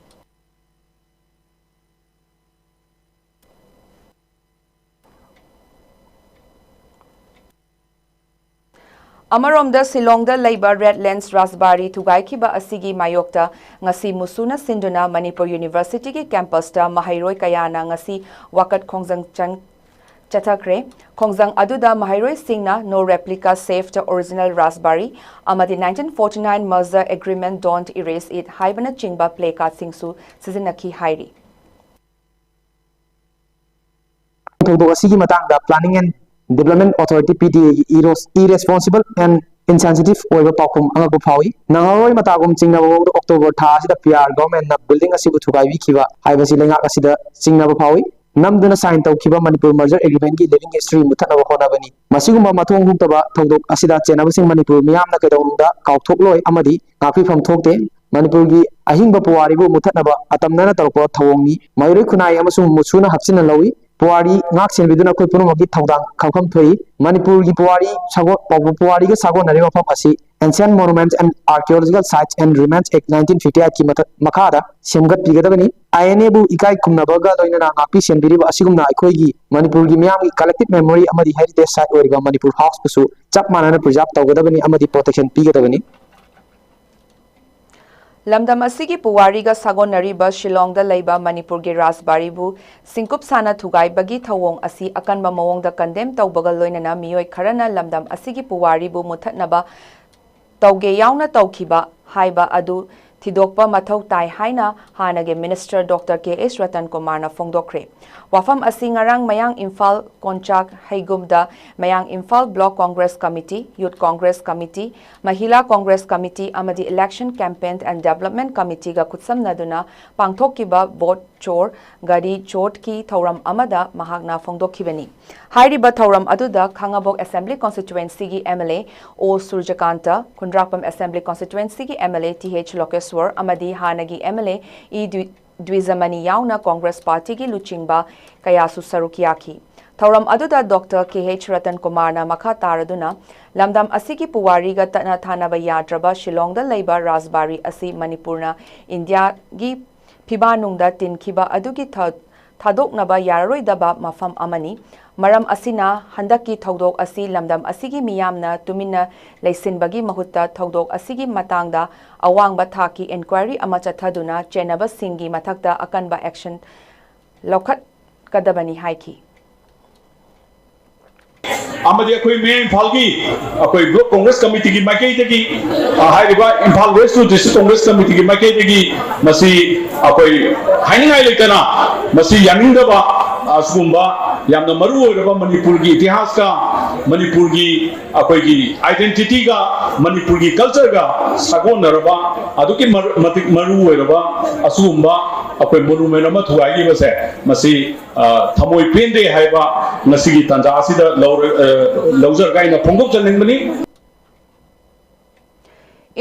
ꯑꯃꯔꯣꯝꯗ, ꯁꯤꯂꯣꯡꯗ ꯂꯩꯕ Red Lens ꯔꯥꯖꯕꯥꯔꯤ ꯊꯨꯒꯥꯏꯈꯤꯕ ꯑꯁꯤꯒꯤ ꯃꯥꯌꯣꯛꯇ ꯉꯁꯤ ꯃꯨꯁꯨꯅ ꯁꯤꯟꯗꯨꯅ ꯃꯅꯤꯄꯨꯔ Universityꯒꯤ campusꯇ ꯃꯍꯩꯔꯣꯏ ꯀꯌꯥꯅ ꯉꯁꯤ ꯋꯥꯀꯠ ꯈꯣꯡꯖꯪ ꯆꯪ-, ꯆꯠꯊꯈ꯭ꯔꯦ꯫ ꯈꯣꯡꯖꯪ ꯑꯗꯨꯗ ꯃꯍꯩꯔꯣꯏꯁꯤꯡꯅ "No replica, save the original Rajbari" ꯑꯃꯗꯤ "nineteen forty-nine merger agreement, don't erase it" ꯍꯥꯏꯕꯅꯆꯤꯡꯕ placardꯁꯤꯡꯁꯨ ꯁꯤꯖꯤꯟꯅꯈꯤ ꯍꯥꯏꯔꯤ꯫ ꯊꯧꯗꯣꯛ ꯑꯁꯤꯒꯤ ꯃꯇꯥꯡꯗ Planning and Development Authority, P D A ꯒꯤ irresponsible and insensitive ꯑꯣꯏꯕ ꯄꯥꯎꯈꯨꯝ ꯑꯉꯛꯄ ꯐꯥꯎꯏ꯫ ꯅꯪꯍꯧꯔꯣꯏ ꯃꯇꯥꯒꯨꯝ ꯆꯤꯡꯅꯕ ꯃꯑꯣꯡꯗ October ꯊꯥ ꯑꯁꯤꯗ P R government ꯅ building ꯑꯁꯤꯕꯨ ꯊꯨꯒꯥꯏꯕꯤꯈꯤꯕ ꯍꯥꯏꯕꯁꯤ ꯂꯩꯉꯥꯛ ꯑꯁꯤꯗ ꯆꯤꯡꯅꯕ ꯐꯥꯎꯏ꯫ ꯅꯝꯗꯨꯅ sign ꯇꯧꯈꯤꯕ Manipur merger agreement ꯀꯤ living history ꯃꯨꯠꯊꯠꯅꯕ ꯍꯣꯠꯅꯕꯅꯤ꯫ ꯃꯁꯤꯒꯨꯝꯕ ꯃꯊꯣꯡ ꯍꯨꯛꯇꯕ ꯊꯧꯗꯣꯛ ꯑꯁꯤꯗ ꯆꯦꯟꯅꯕꯁꯤꯡ ꯃꯅꯤꯄꯨꯔ ꯃꯤꯌꯥꯝꯅ ꯀꯩꯗꯧꯅꯨꯡꯗ ꯀꯥꯎꯊꯣꯛꯂꯣꯏ ꯑꯃꯗꯤ ꯉꯥꯛꯄꯤꯐꯝ ꯊꯣꯛꯇꯦ꯫ ꯃꯅꯤꯄꯨꯔꯒꯤ ꯑꯍꯤꯡꯕ ꯄꯨꯋꯥꯔꯤꯕꯨ ꯃꯨꯠꯊꯠꯅꯕ ꯑꯇꯝꯅꯅ ꯇꯧꯔꯛꯄ ꯊꯧꯑꯣꯡꯅꯤ꯫ ꯃꯍꯩꯔꯣꯏ ꯈꯨꯟꯅꯥꯏ ꯑꯃꯁꯨꯡ ꯃꯨꯁꯨꯅ ꯍꯛꯆꯤꯟꯅ ꯂꯧꯏ꯫ ꯄꯨꯋꯥꯔꯤ ꯉꯥꯛ ꯁꯦꯟꯕꯤꯗꯨꯅ ꯑꯩꯈꯣꯏ ꯄꯨꯝꯅꯃꯛꯀꯤ ꯊꯧꯗꯥꯡ ꯈꯪꯐꯝ ꯊꯣꯛꯏ꯫ ꯃꯅꯤꯄꯨꯔꯒꯤ ꯄꯨꯋꯥꯔꯤ ꯁꯥꯒꯣꯟ-, ꯄꯨꯋꯥꯔꯤꯒ ꯁꯥꯒꯣꯟꯅꯔꯤꯕ ꯃꯐꯝ ꯑꯁꯤ Ancient Monuments and Archaeological Sites and Remains Act nineteen fifty eight ꯀꯤ ꯃꯊꯛ, ꯃꯈꯥꯗ ꯁꯦꯝꯒꯠꯄꯤꯒꯗꯕꯅꯤ꯫ I N A ꯕꯨ ꯏꯀꯥꯏ ꯈꯨꯝꯅꯕꯒ ꯂꯣꯏꯅꯅ ꯉꯥꯛꯄꯤ ꯁꯦꯟꯕꯤꯔꯤꯕ ꯑꯁꯤꯒꯨꯝꯅ ꯑꯩꯈꯣꯏꯒꯤ ꯃꯅꯤꯄꯨꯔꯒꯤ ꯃꯤꯌꯥꯝꯒꯤ collective memory ꯑꯃꯗꯤ heritage site ꯑꯣꯏꯔꯤꯕ ꯃꯅꯤꯄꯨꯔ house ꯄꯨꯁꯨ ꯆꯞ ꯃꯥꯟꯅꯅ preserve ꯇꯧꯒꯗꯕꯅꯤ ꯑꯃꯗꯤ protection ꯄꯤꯒꯗꯕꯅꯤ꯫ ꯂꯝꯗꯝ ꯑꯁꯤꯒꯤ ꯄꯨꯋꯥꯔꯤꯒ ꯁꯥꯒꯣꯟꯅꯔꯤꯕ ꯁꯤꯂꯣꯡꯗ ꯂꯩꯕ ꯃꯅꯤꯄꯨꯔꯒꯤ ꯔꯥꯖꯕꯥꯔꯤꯕꯨ ꯁꯤꯡꯀꯨꯞ ꯁꯥꯅ ꯊꯨꯒꯥꯏꯕꯒꯤ ꯊꯧꯑꯣꯡ ꯑꯁꯤ ꯑꯀꯟꯕ ꯃꯑꯣꯡꯗ condemn ꯇꯧꯕꯒ ꯂꯣꯏꯅꯅ ꯃꯤꯑꯣꯏ ꯈꯔꯅ ꯂꯝꯗꯝ ꯑꯁꯤꯒꯤ ꯄꯨꯋꯥꯔꯤꯕꯨ ꯃꯨꯠꯊꯠꯅꯕ ꯇꯧꯒꯦ ꯌꯥꯎꯅ ꯇꯧꯈꯤꯕ ꯍꯥꯏꯕ ꯑꯗꯨ ꯊꯤꯗꯣꯛꯄ ꯃꯊꯧ ꯇꯥꯏ ꯍꯥꯏꯅ ꯍꯥꯟꯅꯒꯤ Minister Doctor K H Ratan Kumar ꯅ ꯐꯣꯡꯗꯣꯛꯈ꯭ꯔꯦ꯫ ꯋꯥꯐꯝ ꯑꯁꯤ ꯉꯔꯥꯡ ꯃꯌꯥꯡ ꯏꯝꯐꯥꯜ ꯀꯣꯟꯆꯥꯛ ꯍꯩꯒꯨꯝꯗ ꯃꯌꯥꯡ Imphal Block Congress Committee, Youth Congress Committee, Mahila Congress Committee ꯑꯃꯗꯤ Election Campaign and Development Committee ꯒ ꯈꯨꯠꯁꯝꯅꯗꯨꯅ ꯄꯥꯡꯊꯣꯛꯈꯤꯕ ꯚꯣꯠ ꯆꯣꯔ, ꯒꯥꯔꯤ ꯆꯣꯔ ꯀꯤ ꯊꯧꯔꯝ ꯑꯃꯗ ꯃꯍꯥꯛꯅ ꯐꯣꯡꯗꯣꯛꯈꯤꯕꯅꯤ꯫ ꯍꯥꯏꯔꯤꯕ ꯊꯧꯔꯝ ꯑꯗꯨꯗ ꯈꯥꯉꯕꯣꯛ Assembly Constituency ꯒꯤ M L A O Surajkanta, Khundrakpam Assembly Constituency ꯒꯤ M L A T H ꯂꯣꯀꯦꯁ꯭ꯋꯔ ꯑꯃꯗꯤ ꯍꯥꯟꯅꯒꯤ M L A ꯏ ꯗ꯭ꯋꯤ-, ꯗ꯭ꯋꯤꯖꯃꯅꯤ ꯌꯥꯎꯅ Congress Party ꯒꯤ ꯂꯨꯆꯤꯡꯕ ꯀꯌꯥꯁꯨ ꯁꯔꯨꯛ ꯌꯥꯈꯤ꯫ ꯊꯧꯔꯝ ꯑꯗꯨꯗ Doctor K H Ratan Kumar ꯅ ꯃꯈꯥ ꯇꯥꯔꯗꯨꯅ, ꯂꯝꯗꯝ ꯑꯁꯤꯒꯤ ꯄꯨꯋꯥꯔꯤꯒ ꯇꯠꯅ ꯊꯥꯅꯕ ꯌꯥꯗ꯭ꯔꯕ ꯁꯤꯂꯣꯡꯗ ꯂꯩꯕ ꯔꯥꯖꯕꯥꯔꯤ ꯑꯁꯤ ꯃꯅꯤꯄꯨꯔꯅ ꯏꯟꯗꯤꯌꯥꯒꯤ ꯐꯤꯕꯥꯅꯨꯡꯗ ꯇꯤꯟꯈꯤꯕ ꯑꯗꯨꯒꯤ ꯊ-, ꯊꯥꯗꯣꯛꯅꯕ ꯌꯥꯔꯔꯣꯏꯗꯕ ꯃꯐꯝ ꯑꯃꯅꯤ꯫ ꯃꯔꯝ ꯑꯁꯤꯅ, ꯍꯟꯗꯛꯀꯤ ꯊꯧꯗꯣꯛ ꯑꯁꯤ ꯂꯝꯗꯝ ꯑꯁꯤꯒꯤ ꯃꯤꯌꯥꯝꯅ ꯇꯨꯃꯤꯟꯅ ꯂꯩꯁꯤꯟꯕꯒꯤ ꯃꯍꯨꯠꯇ ꯊꯧꯗꯣꯛ ꯑꯁꯤꯒꯤ ꯃꯇꯥꯡꯗ ꯑꯋꯥꯡꯕ ꯊꯥꯛꯀꯤ inquiry ꯑꯃ ꯆꯠꯊꯗꯨꯅ ꯆꯦꯟꯅꯕꯁꯤꯡꯒꯤ ꯃꯊꯛꯇ ꯑꯀꯟꯕ action ꯂꯧꯈꯠꯀꯗꯕꯅꯤ ꯍꯥꯏꯈꯤ꯫ ꯑꯃꯗꯤ ꯑꯩꯈꯣꯏ ꯃꯌꯥꯏ ꯏꯝꯐꯥꯜꯒꯤ ꯑꯩꯈꯣꯏ Block Congress Committeeꯒꯤ ꯃꯥꯏꯀꯩꯗꯒꯤ, ꯑ, ꯍꯥꯏꯔꯤꯕ Imphal West to District Congress Committeeꯒꯤ ꯃꯥꯏꯀꯩꯗꯒꯤ ꯃꯁꯤ ꯑꯩꯈꯣꯏ ꯍꯥꯏꯅꯤꯡꯉꯥꯏ ꯂꯩꯇꯅ ꯃꯁꯤ ꯌꯥꯅꯤꯡꯗꯕ, ꯑꯁꯤꯒꯨꯝꯕ ꯌꯥꯝꯅ ꯃꯔꯨ ꯑꯣꯏꯔꯕ ꯃꯅꯤꯄꯨꯔꯒꯤ ꯏꯇꯤꯍꯥꯁꯀ, ꯃꯅꯤꯄꯨꯔꯒꯤ ꯑꯩꯈꯣꯏꯒꯤ identityꯒ, ꯃꯅꯤꯄꯨꯔꯒꯤ cultureꯒ ꯁꯥꯒꯣꯟꯅꯔꯕ, ꯑꯗꯨꯛꯀꯤ ꯃꯔ-, ꯃꯇꯤꯛ ꯃꯔꯨ ꯑꯣꯏꯔꯕ ꯑꯁꯤꯒꯨꯝꯕ ꯑꯩꯈꯣꯏ monument ꯑꯃ ꯊꯨꯒꯥꯏꯈꯤꯕꯁꯦ, ꯃꯁꯤ, ꯑ, ꯊꯃꯣꯏ ꯄꯦꯟꯗꯦ ꯍꯥꯏꯕ ꯉꯁꯤꯒꯤ ꯇꯥꯟꯖꯥ ꯑꯁꯤꯗ ꯂꯧꯔ-, ꯑ, ꯂꯧꯖꯔꯒ ꯑꯩꯅ ꯐꯣꯡꯗꯣꯛꯆꯅꯤꯡꯕꯅꯤ꯫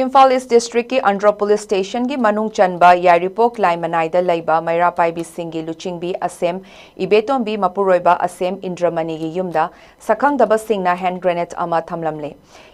ꯏꯝꯐꯥꯜ ꯏꯁ ꯗꯤꯁꯇ꯭ꯔꯤꯛꯀꯤ ꯑꯟꯗ꯭ꯔꯣ ꯄꯨꯂꯤꯁ ꯁ꯭ꯇꯦꯁꯟꯒꯤ ꯃꯅꯨꯡ ꯆꯟꯕ ꯌꯥꯏꯔꯤꯄꯣꯛ ꯂꯥꯏꯃꯅꯥꯏꯗ ꯂꯩꯕ ꯃꯩꯔꯥ ꯄꯥꯏꯕꯤꯁꯤꯡꯒꯤ ꯂꯨꯆꯤꯡꯕꯤ ꯑꯁꯦꯝ ꯏꯕꯦꯇꯣꯝꯕꯤ ꯃꯄꯨꯔꯣꯏꯕ ꯑꯁꯦꯝ ꯏꯟꯗ꯭ꯔꯃꯅꯤꯒꯤ ꯌꯨꯝꯗ ꯁꯛꯈꯪꯗꯕꯁꯤꯡꯅ hand grenade ꯑꯃ ꯊꯝꯂꯝꯂꯦ꯫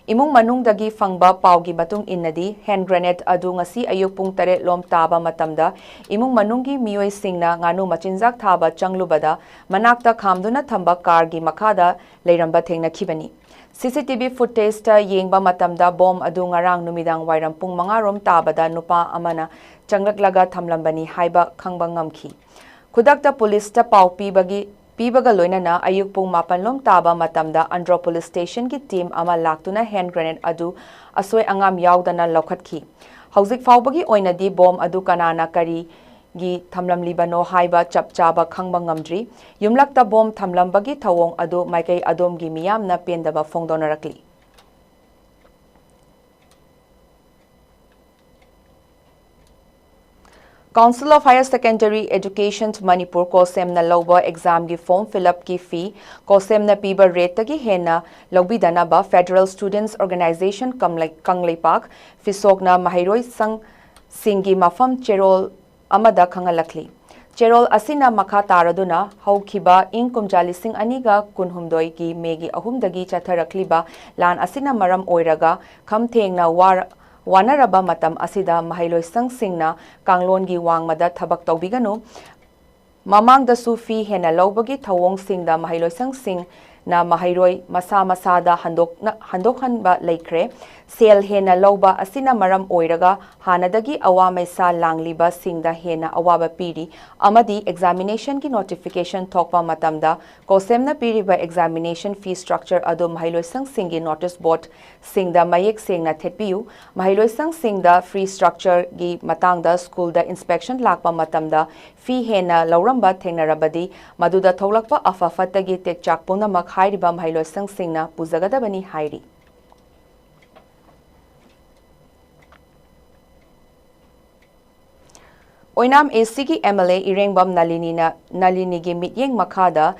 ꯏꯃꯨꯡ ꯃꯅꯨꯡꯗꯒꯤ ꯐꯪꯕ ꯄꯥꯎꯒꯤ ꯃꯇꯨꯡ ꯏꯟꯅꯗꯤ, hand grenade ꯑꯗꯨ ꯉꯁꯤ ꯑꯌꯨꯛ ꯄꯨꯡ ꯇꯔꯦꯠ ꯂꯣꯝ ꯇꯥꯕ ꯃꯇꯝꯗ ꯏꯃꯨꯡ ꯃꯅꯨꯡꯒꯤ ꯃꯤꯑꯣꯏꯁꯤꯡꯅ ꯉꯥꯅꯨ ꯃꯆꯤꯟꯖꯥꯛ ꯊꯥꯕ ꯆꯪꯂꯨꯕꯗ ꯃꯅꯥꯛꯇ ꯈꯥꯝꯗꯨꯅ ꯊꯝꯕ ꯀꯥꯔꯒꯤ ꯃꯈꯥꯗ ꯂꯩꯔꯝꯕ ꯊꯦꯡꯅꯈꯤꯕꯅꯤ꯫ ꯁꯤ ꯁꯤ ꯇꯤ ꯚꯤ ꯐꯨꯇꯦꯖꯇ ꯌꯦꯡꯕ ꯃꯇꯝꯗ ꯕꯣꯝ ꯑꯗꯨ ꯉꯔꯥꯡ ꯅꯨꯃꯤꯗꯥꯡ ꯋꯥꯏꯔꯝ ꯄꯨꯡ ꯃꯉꯥ ꯔꯣꯝ ꯇꯥꯕꯗ ꯅꯨꯄꯥ ꯑꯃꯅ ꯆꯪꯂꯛꯂꯒ ꯊꯝꯂꯝꯕꯅꯤ ꯍꯥꯏꯕ ꯈꯪꯕ ꯉꯝꯈꯤ꯫ ꯈꯨꯗꯛꯇ ꯄꯨꯂꯤꯁꯇ ꯄꯥꯎ ꯄꯤꯕꯒꯤ, ꯄꯤꯕꯒ ꯂꯣꯏꯅꯅ ꯑꯌꯨꯛ ꯄꯨꯡ ꯃꯥꯄꯟ ꯂꯣꯝ ꯇꯥꯕ ꯃꯇꯝꯗ ꯑꯟꯗ꯭ꯔꯣ ꯄꯨꯂꯤꯁ ꯁ꯭ꯇꯦꯁꯟꯒꯤ ꯇꯤꯝ ꯑꯃ ꯂꯥꯛꯇꯨꯅ hand grenade ꯑꯗꯨ ꯑꯁꯣꯏ ꯑꯉꯥꯝ ꯌꯥꯎꯗꯅ ꯂꯧꯈꯠꯈꯤ꯫ ꯍꯧꯖꯤꯛ ꯐꯥꯎꯕꯒꯤ ꯑꯣꯏꯅꯗꯤ ꯕꯣꯝ ꯑꯗꯨ ꯀꯅꯥꯅ ꯀꯔꯤꯒꯤ ꯊꯝꯂꯝꯂꯤꯕꯅꯣ ꯍꯥꯏꯕ ꯆꯞ ꯆꯥꯕ ꯈꯪꯕ ꯉꯝꯗ꯭ꯔꯤ꯫ ꯌꯨꯝꯂꯛꯇ ꯕꯣꯝ ꯊꯝꯂꯝꯕꯒꯤ ꯊꯧꯑꯣꯡ ꯑꯗꯨ ꯃꯥꯏꯀꯩ ꯑꯗꯣꯝꯒꯤ ꯃꯤꯌꯥꯝꯅ ꯄꯦꯟꯗꯕ ꯐꯣꯡꯗꯣꯛꯅꯔꯛꯂꯤ꯫ Council of Higher Secondary Education Manipur, ꯀꯣꯁꯦꯝꯅ ꯂꯧꯕ examꯒꯤ form fill upꯀꯤ fee ꯀꯣꯁꯦꯝꯅ ꯄꯤꯕ rateꯇꯒꯤ ꯍꯦꯟꯅ ꯂꯧꯕꯤꯗꯅꯕ Federal Students Organisation ꯀꯪꯂꯩ-, ꯀꯪꯂꯩꯄꯥꯛ, ꯐꯤꯁꯣꯛꯅ ꯃꯍꯩꯔꯣꯏ ꯁꯪꯁꯤꯡꯒꯤ ꯃꯐꯝ ꯆꯦꯔꯣꯜ ꯑꯃꯗ ꯈꯪꯍꯜꯂꯛꯂꯤ꯫ ꯆꯦꯔꯣꯜ ꯑꯁꯤꯅ ꯃꯈꯥ ꯇꯥꯔꯗꯨꯅ ꯍꯧꯈꯤꯕ ꯏꯪ ꯀꯨꯝꯖꯥ ꯂꯤꯁꯤꯡ ꯑꯅꯤꯒ ꯀꯨꯟꯍꯨꯝꯗꯣꯏꯒꯤ ꯃꯦꯒꯤ ꯑꯍꯨꯝꯗꯒꯤ ꯆꯠꯊꯔꯛꯂꯤꯕ ꯂꯥꯟ ꯑꯁꯤꯅ ꯃꯔꯝ ꯑꯣꯏꯔꯒ ꯈꯝ ꯊꯦꯡꯅ ꯋꯥꯔ-, ꯋꯥꯅꯔꯕ ꯃꯇꯝ ꯑꯁꯤꯗ ꯃꯍꯩꯂꯣꯏꯁꯪꯁꯤꯡꯅ ꯀꯥꯡꯂꯣꯟꯒꯤ ꯋꯥꯡꯃꯗ ꯊꯕꯛ ꯇꯧꯕꯤꯒꯅꯨ, ꯃꯃꯥꯡꯗꯁꯨ fee ꯍꯦꯟꯅ ꯂꯧꯕꯒꯤ ꯊꯧꯑꯣꯡꯁꯤꯡꯗ ꯃꯍꯩꯂꯣꯏꯁꯪꯁꯤꯡ ꯅ ꯃꯍꯩꯔꯣꯏ ꯃꯁꯥ ꯃꯁꯥꯗ ꯍꯟꯗꯣꯛꯅ-, ꯍꯟꯗꯣꯛꯍꯟꯕ ꯂꯩꯈ꯭ꯔꯦ꯫ ꯁꯦꯜ ꯍꯦꯟꯅ ꯂꯧꯕ ꯑꯁꯤꯅ ꯃꯔꯝ ꯑꯣꯏꯔꯒ ꯍꯥꯟꯅꯗꯒꯤ ꯑꯋꯥ ꯃꯩꯁꯥ ꯂꯥꯡꯂꯤꯕꯁꯤꯡꯗ ꯍꯦꯟꯅ ꯑꯋꯥꯕ ꯄꯤꯔꯤ ꯑꯃꯗꯤ examination ꯒꯤ notification ꯊꯣꯛꯄ ꯃꯇꯝꯗ COHSEM ꯅ ꯄꯤꯔꯤꯕ examination fee structure ꯑꯗꯨ ꯃꯍꯩꯂꯣꯏꯁꯪꯁꯤꯡꯒꯤ notice board ꯁꯤꯡꯗ ꯃꯌꯦꯛ ꯁꯦꯡꯅ ꯊꯦꯠꯄꯤꯌꯨ꯫ ꯃꯍꯩꯂꯣꯏꯁꯪꯁꯤꯡꯗ fee structure ꯒꯤ ꯃꯇꯥꯡꯗ ꯁ꯭ꯀꯨꯜꯗ inspection ꯂꯥꯛꯄ ꯃꯇꯝꯗ fee ꯍꯦꯟꯅ ꯂꯧꯔꯝꯕ ꯊꯦꯡꯅꯔꯕꯗꯤ, ꯃꯗꯨꯗ ꯊꯣꯛꯂꯛꯄ ꯑꯐ ꯐꯠꯇꯒꯤ ꯇꯦꯛꯆꯥꯛ ꯄꯨꯝꯅꯃꯛ ꯍꯥꯏꯔꯤꯕ ꯃꯍꯩꯂꯣꯏꯁꯪꯁꯤꯡꯅ ꯄꯨꯖꯒꯗꯕꯅꯤ ꯍꯥꯏꯔꯤ꯫ ꯑꯣꯏꯅꯥꯝ ꯑꯦꯁꯤꯒꯤ MLA ꯏꯔꯦꯡꯕꯝ ꯅꯂꯤꯅꯤꯅ, ꯅꯂꯤꯅꯤꯒꯤ ꯃꯤꯠꯌꯦꯡ ꯃꯈꯥꯗ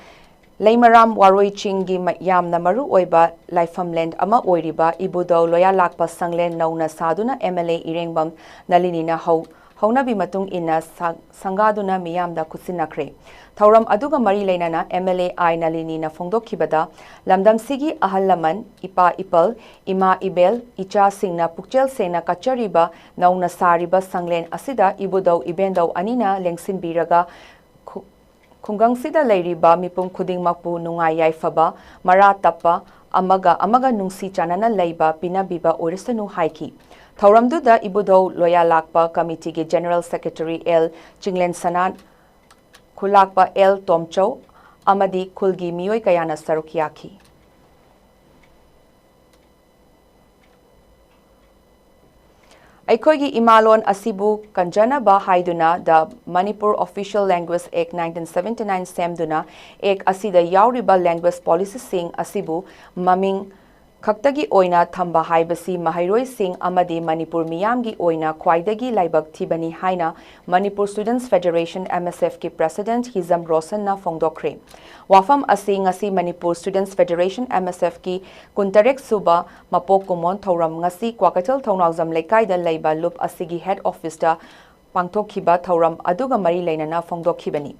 ꯂꯩꯃꯔꯥꯝ ꯋꯥꯔꯣꯏ ꯆꯤꯡꯒꯤ ꯃ-, ꯌꯥꯝꯅ ꯃꯔꯨ ꯑꯣꯏꯕ ꯂꯥꯏꯐꯝꯂꯦꯟ ꯑꯃ ꯑꯣꯏꯔꯤꯕ ꯏꯕꯨꯙꯧ ꯂꯣꯌꯥꯂꯥꯛꯄ ꯁꯪꯂꯦꯟ ꯅꯧꯅ ꯁꯥꯗꯨꯅ MLA ꯏꯔꯦꯡꯕꯝ ꯅꯂꯤꯅꯤꯅ ꯍꯧ-, ꯍꯧꯅꯕꯤ ꯃꯇꯨꯡ ꯏꯟꯅ ꯁꯪ-, ꯁꯪꯒꯥꯗꯨꯅ ꯃꯤꯌꯥꯝꯗ ꯈꯨꯠꯁꯤꯟꯅꯈ꯭ꯔꯦ꯫ ꯊꯧꯔꯝ ꯑꯗꯨꯒ ꯃꯔꯤ ꯂꯩꯅꯅ MLA ꯑꯥꯏ ꯅꯂꯤꯅꯤꯅ ꯐꯣꯡꯗꯣꯛꯈꯤꯕꯗ, ꯂꯝꯗꯝꯁꯤꯒꯤ ꯑꯍꯜ ꯂꯃꯟ, ꯏꯄꯥ ꯏꯄꯜ, ꯏꯃꯥ ꯏꯕꯦꯜ, ꯏꯆꯥꯁꯤꯡꯅ ꯄꯨꯛꯆꯦꯜ ꯁꯦꯡꯅ ꯀꯠꯆꯔꯤꯕ ꯅꯧꯅ ꯁꯥꯔꯤꯕ ꯁꯪꯂꯦꯟ ꯑꯁꯤꯗ ꯏꯕꯨꯙꯧ ꯏꯕꯦꯟꯙꯧ ꯑꯅꯤꯅ ꯂꯦꯡꯁꯤꯟꯕꯤꯔꯒ ꯈꯨ-, ꯈꯨꯡꯒꯪꯁꯤꯗ ꯂꯩꯔꯤꯕ ꯃꯤꯄꯨꯝ ꯈꯨꯗꯤꯡꯃꯛꯄꯨ ꯅꯨꯡꯉꯥꯏ ꯌꯥꯏꯐꯕ, ꯃꯔꯥ ꯇꯞꯄ, ꯑꯃꯒ ꯑꯃꯒ ꯅꯨꯡꯁꯤ ꯆꯥꯟꯅꯅ ꯂꯩꯕ ꯄꯤꯅꯕꯤꯕ ꯑꯣꯏꯔꯁꯅꯨ ꯍꯥꯏꯈꯤ꯫ ꯊꯧꯔꯝꯗꯨꯗ ꯏꯕꯨꯙꯧ ꯂꯣꯌꯥꯂꯥꯛꯄ ꯀꯃꯤꯇꯤꯒꯤ General Secretary L Chinglensana, ꯈꯨꯜꯂꯥꯛꯄ L ꯇꯣꯝꯆꯧ ꯑꯃꯗꯤ ꯈꯨꯜꯒꯤ ꯃꯤꯑꯣꯏ ꯀꯌꯥꯅ ꯁꯔꯨꯛ ꯌꯥꯈꯤ꯫ ꯑꯩꯈꯣꯏꯒꯤ ꯏꯃꯥꯂꯣꯟ ꯑꯁꯤꯕꯨ ꯀꯟꯖꯅꯕ ꯍꯥꯏꯗꯨꯅ The Manipur Official Language Act nineteen seventy nine ꯁꯦꯝꯗꯨꯅ Act ꯑꯁꯤꯗ ꯌꯥꯎꯔꯤꯕ language policyꯁꯤꯡ ꯑꯁꯤꯕꯨ ꯃꯃꯤꯡ ꯈꯛꯇꯒꯤ ꯑꯣꯏꯅ ꯊꯝꯕ ꯍꯥꯏꯕꯁꯤ ꯃꯍꯩꯔꯣꯏꯁꯤꯡ ꯑꯃꯗꯤ ꯃꯅꯤꯄꯨꯔ ꯃꯤꯌꯥꯝꯒꯤ ꯑꯣꯏꯅ ꯈ꯭ꯋꯥꯏꯗꯒꯤ ꯂꯥꯏꯕꯛ ꯊꯤꯕꯅꯤ ꯍꯥꯏꯅ Manipur Students Federation, MSF ꯀꯤ President ꯍꯤꯖꯝ ꯔꯣꯁꯟꯅ ꯐꯣꯡꯗꯣꯛꯈ꯭ꯔꯦ꯫ ꯋꯥꯐꯝ ꯑꯁꯤ ꯉꯁꯤ Manipur Students Federation, MSF ꯀꯤ ꯀꯨꯟꯇꯔꯦꯠ ꯁꯨꯕ ꯃꯄꯣꯛ ꯀꯨꯝꯑꯣꯟ ꯊꯧꯔꯝ ꯉꯁꯤ ꯀ꯭ꯋꯥꯀꯩꯊꯦꯜ ꯊꯧꯅꯥꯎꯖꯝ ꯂꯩꯀꯥꯏꯗ ꯂꯩꯕ ꯂꯨꯞ ꯑꯁꯤꯒꯤ head office ꯇ ꯄꯥꯡꯊꯣꯛꯈꯤꯕ ꯊꯧꯔꯝ ꯑꯗꯨꯒ ꯃꯔꯤ ꯂꯩꯅꯅ ꯐꯣꯡꯗꯣꯛꯈꯤꯕꯅꯤ꯫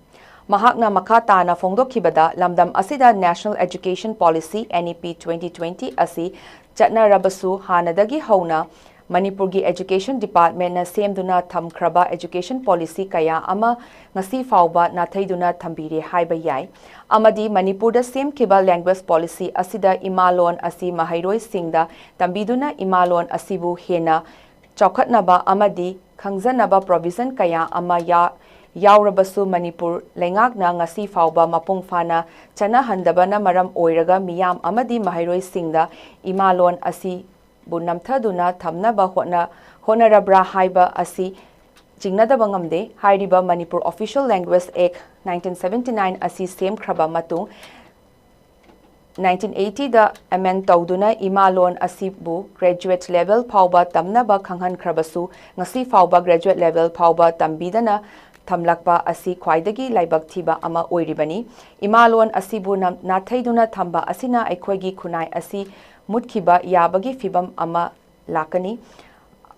ꯃꯍꯥꯛꯅ ꯃꯈꯥ ꯇꯥꯅ ꯐꯣꯡꯗꯣꯛꯈꯤꯕꯗ, ꯂꯝꯗꯝ ꯑꯁꯤꯗ National Education Policy, NEP twenty twenty ꯑꯁꯤ ꯆꯠꯅꯔꯕꯁꯨ, ꯍꯥꯟꯅꯗꯒꯤ ꯍꯧꯅ ꯃꯅꯤꯄꯨꯔꯒꯤ Education Department ꯅ ꯁꯦꯝꯗꯨꯅ ꯊꯝꯈ꯭ꯔꯕ education policy ꯀꯌꯥ ꯑꯃ ꯉꯁꯤ ꯐꯥꯎꯕ ꯅꯥꯊꯩꯗꯨꯅ ꯊꯝꯕꯤꯔꯦ ꯍꯥꯏꯕ ꯌꯥꯏ꯫ ꯑꯃꯗꯤ ꯃꯅꯤꯄꯨꯔꯗ ꯁꯦꯝꯈꯤꯕ language policy ꯑꯁꯤꯗ ꯏꯃꯥ ꯂꯣꯟ ꯑꯁꯤ ꯃꯍꯩꯔꯣꯏꯁꯤꯡꯗ ꯇꯝꯕꯤꯗꯨꯅ ꯏꯃꯥ ꯂꯣꯟ ꯑꯁꯤꯕꯨ ꯍꯦꯟꯅ ꯆꯥꯎꯈꯠꯅꯕ ꯑꯃꯗꯤ ꯈꯪꯖꯅꯕ provision ꯀꯌꯥ ꯑꯃ ꯌꯥ-, ꯌꯥꯎꯔꯕꯁꯨ, ꯃꯅꯤꯄꯨꯔ ꯂꯩꯉꯥꯛꯅ ꯉꯁꯤ ꯐꯥꯎꯕ ꯃꯄꯨꯡ ꯐꯥꯅ ꯆꯠꯅꯍꯟꯗꯕꯅ ꯃꯔꯝ ꯑꯣꯏꯔꯒ ꯃꯤꯌꯥꯝ ꯑꯃꯗꯤ ꯃꯍꯩꯔꯣꯏꯁꯤꯡꯗ ꯏꯃꯥ ꯂꯣꯟ ꯑꯁꯤꯕꯨ ꯅꯝꯊꯗꯨꯅ ꯊꯝꯅꯕ ꯍꯣꯠꯅ-, ꯍꯣꯠꯅꯔꯕ꯭ꯔꯥ ꯍꯥꯏꯕ ꯑꯁꯤ ꯆꯤꯡꯅꯗꯕ ꯉꯝꯗꯦ꯫ ꯍꯥꯏꯔꯤꯕ Manipur Official Language Act nineteen seventy nine ꯑꯁꯤ ꯁꯦꯝꯈ꯭ꯔꯕ ꯃꯇꯨꯡ, nineteen eighty ꯗ amend ꯇꯧꯗꯨꯅ ꯏꯃꯥ ꯂꯣꯟ ꯑꯁꯤꯕꯨ graduate level ꯐꯥꯎꯕ ꯇꯝꯅꯕ ꯈꯪꯍꯟꯈ꯭ꯔꯕꯁꯨ, ꯉꯁꯤ ꯐꯥꯎꯕ graduate level ꯐꯥꯎꯕ ꯇꯝꯕꯤꯗꯅ ꯊꯝꯂꯛꯄ ꯑꯁꯤ ꯈ꯭ꯋꯥꯏꯗꯒꯤ ꯂꯥꯏꯕꯛ ꯊꯤꯕ ꯑꯃ ꯑꯣꯏꯔꯤꯕꯅꯤ꯫ ꯏꯃꯥ ꯂꯣꯟ ꯑꯁꯤꯕꯨ ꯅꯝ-, ꯅꯥꯊꯩꯗꯨꯅ ꯊꯝꯕ ꯑꯁꯤꯅ ꯑꯩꯈꯣꯏꯒꯤ ꯈꯨꯟꯅꯥꯏ ꯑꯁꯤ ꯃꯨꯠꯈꯤꯕ ꯌꯥꯕꯒꯤ ꯐꯤꯕꯝ ꯑꯃ ꯂꯥꯛꯀꯅꯤ꯫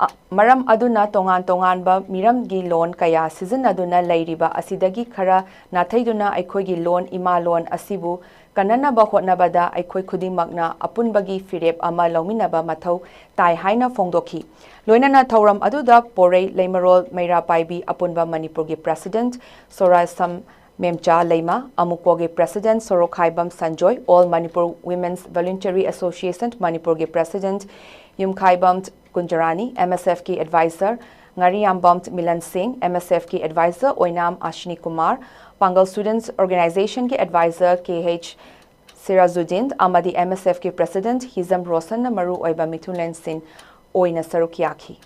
ꯑ, ꯃꯔꯝ ꯑꯗꯨꯅ ꯇꯣꯉꯥꯟ ꯇꯣꯉꯥꯟꯕ ꯃꯤꯔꯝꯒꯤ ꯂꯣꯟ ꯀꯌꯥ ꯁꯤꯖꯤꯟꯅꯗꯨꯅ ꯂꯩꯔꯤꯕ ꯑꯁꯤꯗꯒꯤ ꯈꯔ ꯅꯥꯊꯩꯗꯨꯅ ꯑꯩꯈꯣꯏꯒꯤ ꯂꯣꯟ, ꯏꯃꯥ ꯂꯣꯟ ꯑꯁꯤꯕꯨ ꯀꯟꯅꯅꯕ ꯍꯣꯠꯅꯕꯗ ꯑꯩꯈꯣꯏ ꯈꯨꯗꯤꯡꯃꯛꯅ ꯑꯄꯨꯟꯕꯒꯤ ꯐꯤꯔꯦꯞ ꯑꯃ ꯂꯧꯃꯤꯟꯅꯕ ꯃꯊꯧ ꯇꯥꯏ ꯍꯥꯏꯅ ꯐꯣꯡꯗꯣꯛꯈꯤ꯫ ꯂꯣꯏꯅꯅ ꯊꯧꯔꯝ ꯑꯗꯨꯗ ꯄꯣꯔꯩ ꯂꯩꯃꯔꯣꯜ ꯃꯩꯔꯥ ꯄꯥꯏꯕꯤ ꯑꯄꯨꯟꯕ ꯃꯅꯤꯄꯨꯔꯒꯤ President ꯁꯣꯔꯥꯁꯝ ꯃꯦꯝꯆꯥ ꯂꯩꯃ, ꯑꯃꯨꯀꯣꯒꯤ President ꯁꯣꯔꯣꯛꯈꯥꯏꯕꯝ Sanjoy, All Manipur Women's Voluntary Association ꯃꯅꯤꯄꯨꯔꯒꯤ President ꯌꯨꯝꯈꯥꯏꯕꯝ ꯀꯨꯟꯖꯔꯥꯅꯤ, MSF ꯀꯤ Advisor ꯉꯥꯔꯤꯌꯥꯝꯕꯝ ꯃꯤꯂꯟ ꯁꯤꯡ, MSF ꯀꯤ Advisor ꯑꯣꯏꯅꯥꯝ ꯑꯁ꯭ꯅꯤ ꯀꯨꯃꯥꯔ, ꯄꯥꯡꯒꯜ Students Organization ꯒꯤ Advisor ꯀꯦ ꯑꯩꯆ ꯁꯤꯔꯥꯖꯨꯗꯤꯟ ꯑꯃꯗꯤ MSF ꯀꯤ President ꯍꯤꯖꯝ ꯔꯣꯁꯟꯅ ꯃꯔꯨꯑꯣꯏꯕ ꯃꯤꯊꯨꯡꯂꯦꯟꯁꯤꯡ ꯑꯣꯏꯅ ꯁꯔꯨꯛ ꯌꯥꯈꯤ꯫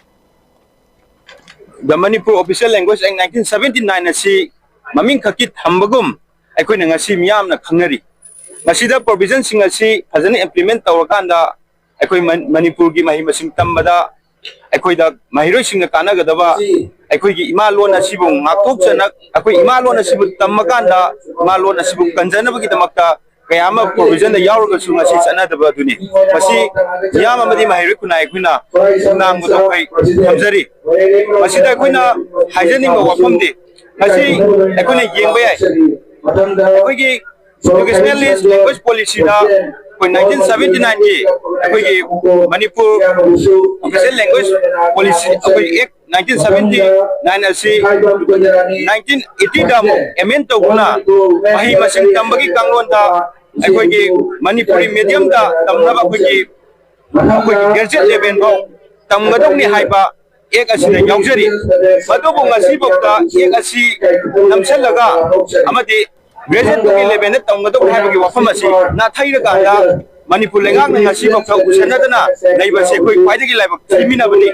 The Manipur Official Language Act nineteen seventy nine ꯑꯁꯤ ꯃꯃꯤꯡ ꯈꯛꯀꯤ ꯊꯝꯕꯒꯨꯝ ꯑꯩꯈꯣꯏꯅ ꯉꯁꯤ ꯃꯤꯌꯥꯝꯅ ꯈꯪꯅꯔꯤ꯫ ꯃꯁꯤꯗ provision ꯁꯤꯡ ꯑꯁꯤ ꯐꯖꯅ implement ꯇꯧꯔꯀꯥꯟꯗ ꯑꯩꯈꯣꯏ ꯃꯅꯤꯄꯨꯔꯒꯤ ꯃꯍꯩ ꯃꯁꯤꯡ ꯇꯝꯕꯗ ꯑꯩꯈꯣꯏꯗ ꯃꯍꯩꯔꯣꯏꯁꯤꯡꯅ ꯀꯥꯟꯅꯒꯗꯕ ꯑꯩꯈꯣꯏꯒꯤ ꯏꯃꯥ ꯂꯣꯟ ꯑꯁꯤꯕꯨ ꯉꯥꯛꯊꯣꯛꯆꯅ ꯑꯩꯈꯣꯏ ꯏꯃꯥ ꯂꯣꯟ ꯑꯁꯤꯕꯨ ꯇꯝꯃꯀꯥꯟꯗ ꯏꯃꯥ ꯂꯣꯟ ꯑꯁꯤꯕꯨ ꯀꯟꯖꯅꯕꯒꯤꯗꯃꯛꯇ ꯀꯌꯥ ꯑꯃ provision ꯗ ꯌꯥꯎꯔꯒꯁꯨ ꯉꯁꯤ ꯆꯠꯅꯗꯕ ꯑꯗꯨꯅꯤ꯫ ꯃꯁꯤ ꯃꯤꯌꯥꯝ ꯑꯃꯗꯤ ꯃꯍꯩꯔꯣꯏ ꯈꯨꯟꯅꯥꯏ ꯑꯩꯈꯣꯏꯅ ꯈꯣꯡꯅꯥꯡꯕꯗꯣ ꯑꯩꯈꯣꯏ ꯊꯝꯖꯔꯤ꯫ ꯃꯁꯤꯗ ꯑꯩꯈꯣꯏꯅ ꯍꯥꯏꯖꯅꯤꯡꯕ ꯋꯥꯐꯝꯗꯤ ꯉꯁꯤ ꯑꯩꯈꯣꯏꯅ ꯌꯦꯡꯕ ꯌꯥꯏ꯫ ꯑꯩꯈꯣꯏꯒꯤ educationalist language policy ꯗ ꯅꯥꯏꯟꯇꯤꯟ ꯁꯕꯦꯟꯇꯤ ꯅꯥꯏꯟꯒꯤ ꯑꯩꯈꯣꯏꯒꯤ ꯃꯅꯤꯄꯨꯔ Official Language Policy, ꯑꯩꯈꯣꯏ Act ꯅꯥꯏꯟꯇꯤꯟ ꯁꯕꯦꯟꯇꯤ ꯅꯥꯏꯟ ꯑꯁꯤ ꯅꯥꯏꯟꯇꯤꯟ ꯑꯩꯠꯇꯤꯗ ꯑꯃꯨꯛ amend ꯇꯧꯗꯨꯅ ꯃꯍꯩ ꯃꯁꯤꯡ ꯇꯝꯕꯒꯤ ꯀꯥꯡꯂꯣꯟꯗ ꯑꯩꯈꯣꯏꯒꯤ ꯃꯅꯤꯄꯨꯔꯤ mediumꯗ ꯇꯝꯅꯕ ꯑꯩꯈꯣꯏꯒꯤ ꯑꯩꯈꯣꯏꯒꯤ graduate level ꯐꯥꯎ ꯇꯝꯒꯗꯧꯅꯤ ꯍꯥꯏꯕ Act ꯑꯁꯤꯗ ꯌꯥꯎꯖꯔꯤ꯫ ꯃꯗꯨꯕꯨ ꯉꯁꯤꯐꯥꯎꯗ Act ꯑꯁꯤ ꯅꯝꯁꯤꯜꯂꯒ ꯑꯃꯗꯤ graduateꯇꯨꯒꯤ levelꯗ ꯇꯝꯒꯗꯧꯅꯤ ꯍꯥꯏꯕꯒꯤ ꯋꯥꯐꯝ ꯑꯁꯤ ꯅꯥꯊꯩꯔꯀꯥꯟꯗ ꯃꯅꯤꯄꯨꯔ ꯂꯩꯉꯥꯛꯅ ꯉꯁꯤꯐꯥꯎꯗ ꯎꯁꯟꯅꯗꯅ ꯂꯩꯕꯁꯤ ꯑꯩꯈꯣꯏ ꯈ꯭ꯋꯥꯏꯗꯒꯤ ꯂꯥꯏꯕꯛ ꯊꯤꯃꯤꯟꯅꯕꯅꯤ꯫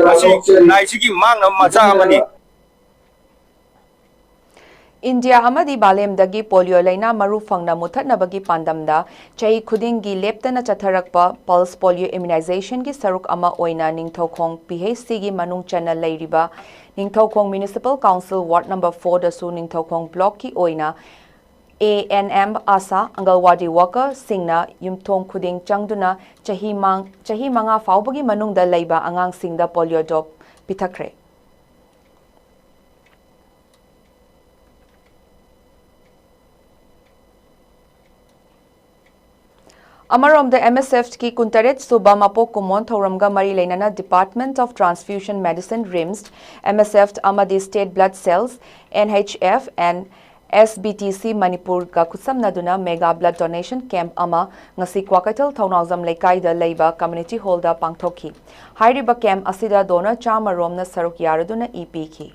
ꯃꯁꯤ ꯅꯥꯏꯁꯤꯒꯤ ꯃꯥꯡꯅꯕ ꯃꯆꯥꯛ ꯑꯃꯅꯤ꯫ ꯏꯟꯗꯤꯌꯥ ꯑꯃꯗꯤ ꯃꯥꯂꯦꯝꯗꯒꯤ ꯄꯣꯂꯤꯑꯣ ꯂꯥꯏꯅꯥ ꯃꯔꯨ ꯐꯪꯅ ꯃꯨꯠꯊꯠꯅꯕꯒꯤ ꯄꯥꯟꯗꯝꯗ ꯆꯍꯤ ꯈꯨꯗꯤꯡꯒꯤ ꯂꯦꯞꯇꯅ ꯆꯠꯊꯔꯛꯄ pulse polio immunizationꯒꯤ ꯁꯔꯨꯛ ꯑꯃ ꯑꯣꯏꯅ ꯅꯤꯡꯊꯧꯈꯣꯡ PHCꯒꯤ ꯃꯅꯨꯡ ꯆꯟꯅ ꯂꯩꯔꯤꯕ Ningthoukhong Municipal Council Ward number fourꯗꯁꯨ Ningthoukhong blockꯀꯤ ꯑꯣꯏꯅ ANM, ASHA, ꯑꯪꯒꯜꯋꯥꯗꯤ workerꯁꯤꯡꯅ ꯌꯨꯝꯊꯣꯡ ꯈꯨꯗꯤꯡ ꯆꯪꯗꯨꯅ ꯆꯍꯤ ꯃꯥꯡ-, ꯆꯍꯤ ꯃꯉꯥ ꯐꯥꯎꯕꯒꯤ ꯃꯅꯨꯡꯗ ꯂꯩꯕ ꯑꯉꯥꯡꯁꯤꯡꯗ polio droplet ꯄꯤꯊꯛꯈ꯭ꯔꯦ꯫ ꯑꯃꯔꯣꯝꯗ, MSFꯀꯤ ꯀꯨꯟꯇꯔꯦꯠ ꯁꯨꯕ ꯃꯄꯣꯛ ꯀꯨꯝꯑꯣꯟ ꯊꯧꯔꯝꯒ ꯃꯔꯤ ꯂꯩꯅꯅ Department of Transfusion Medicine, RIMS, MSF ꯑꯃꯗꯤ State Blood Cells, NHF and SBTC ꯃꯅꯤꯄꯨꯔꯒ ꯈꯨꯠꯁꯝꯅꯗꯨꯅ mega blood donation camp ꯑꯃ ꯉꯁꯤ ꯀ꯭ꯋꯥꯀꯩꯊꯦꯜ ꯊꯧꯅꯥꯎꯖꯝ ꯂꯩꯀꯥꯏꯗ ꯂꯩꯕ community hallꯗ ꯄꯥꯡꯊꯣꯛꯈꯤ꯫ ꯍꯥꯏꯔꯤꯕ camp ꯑꯁꯤꯗ donor ꯆꯥꯝꯃ ꯔꯣꯝꯅ ꯁꯔꯨꯛ ꯌꯥꯔꯗꯨꯅ ꯏ ꯄꯤꯈꯤ꯫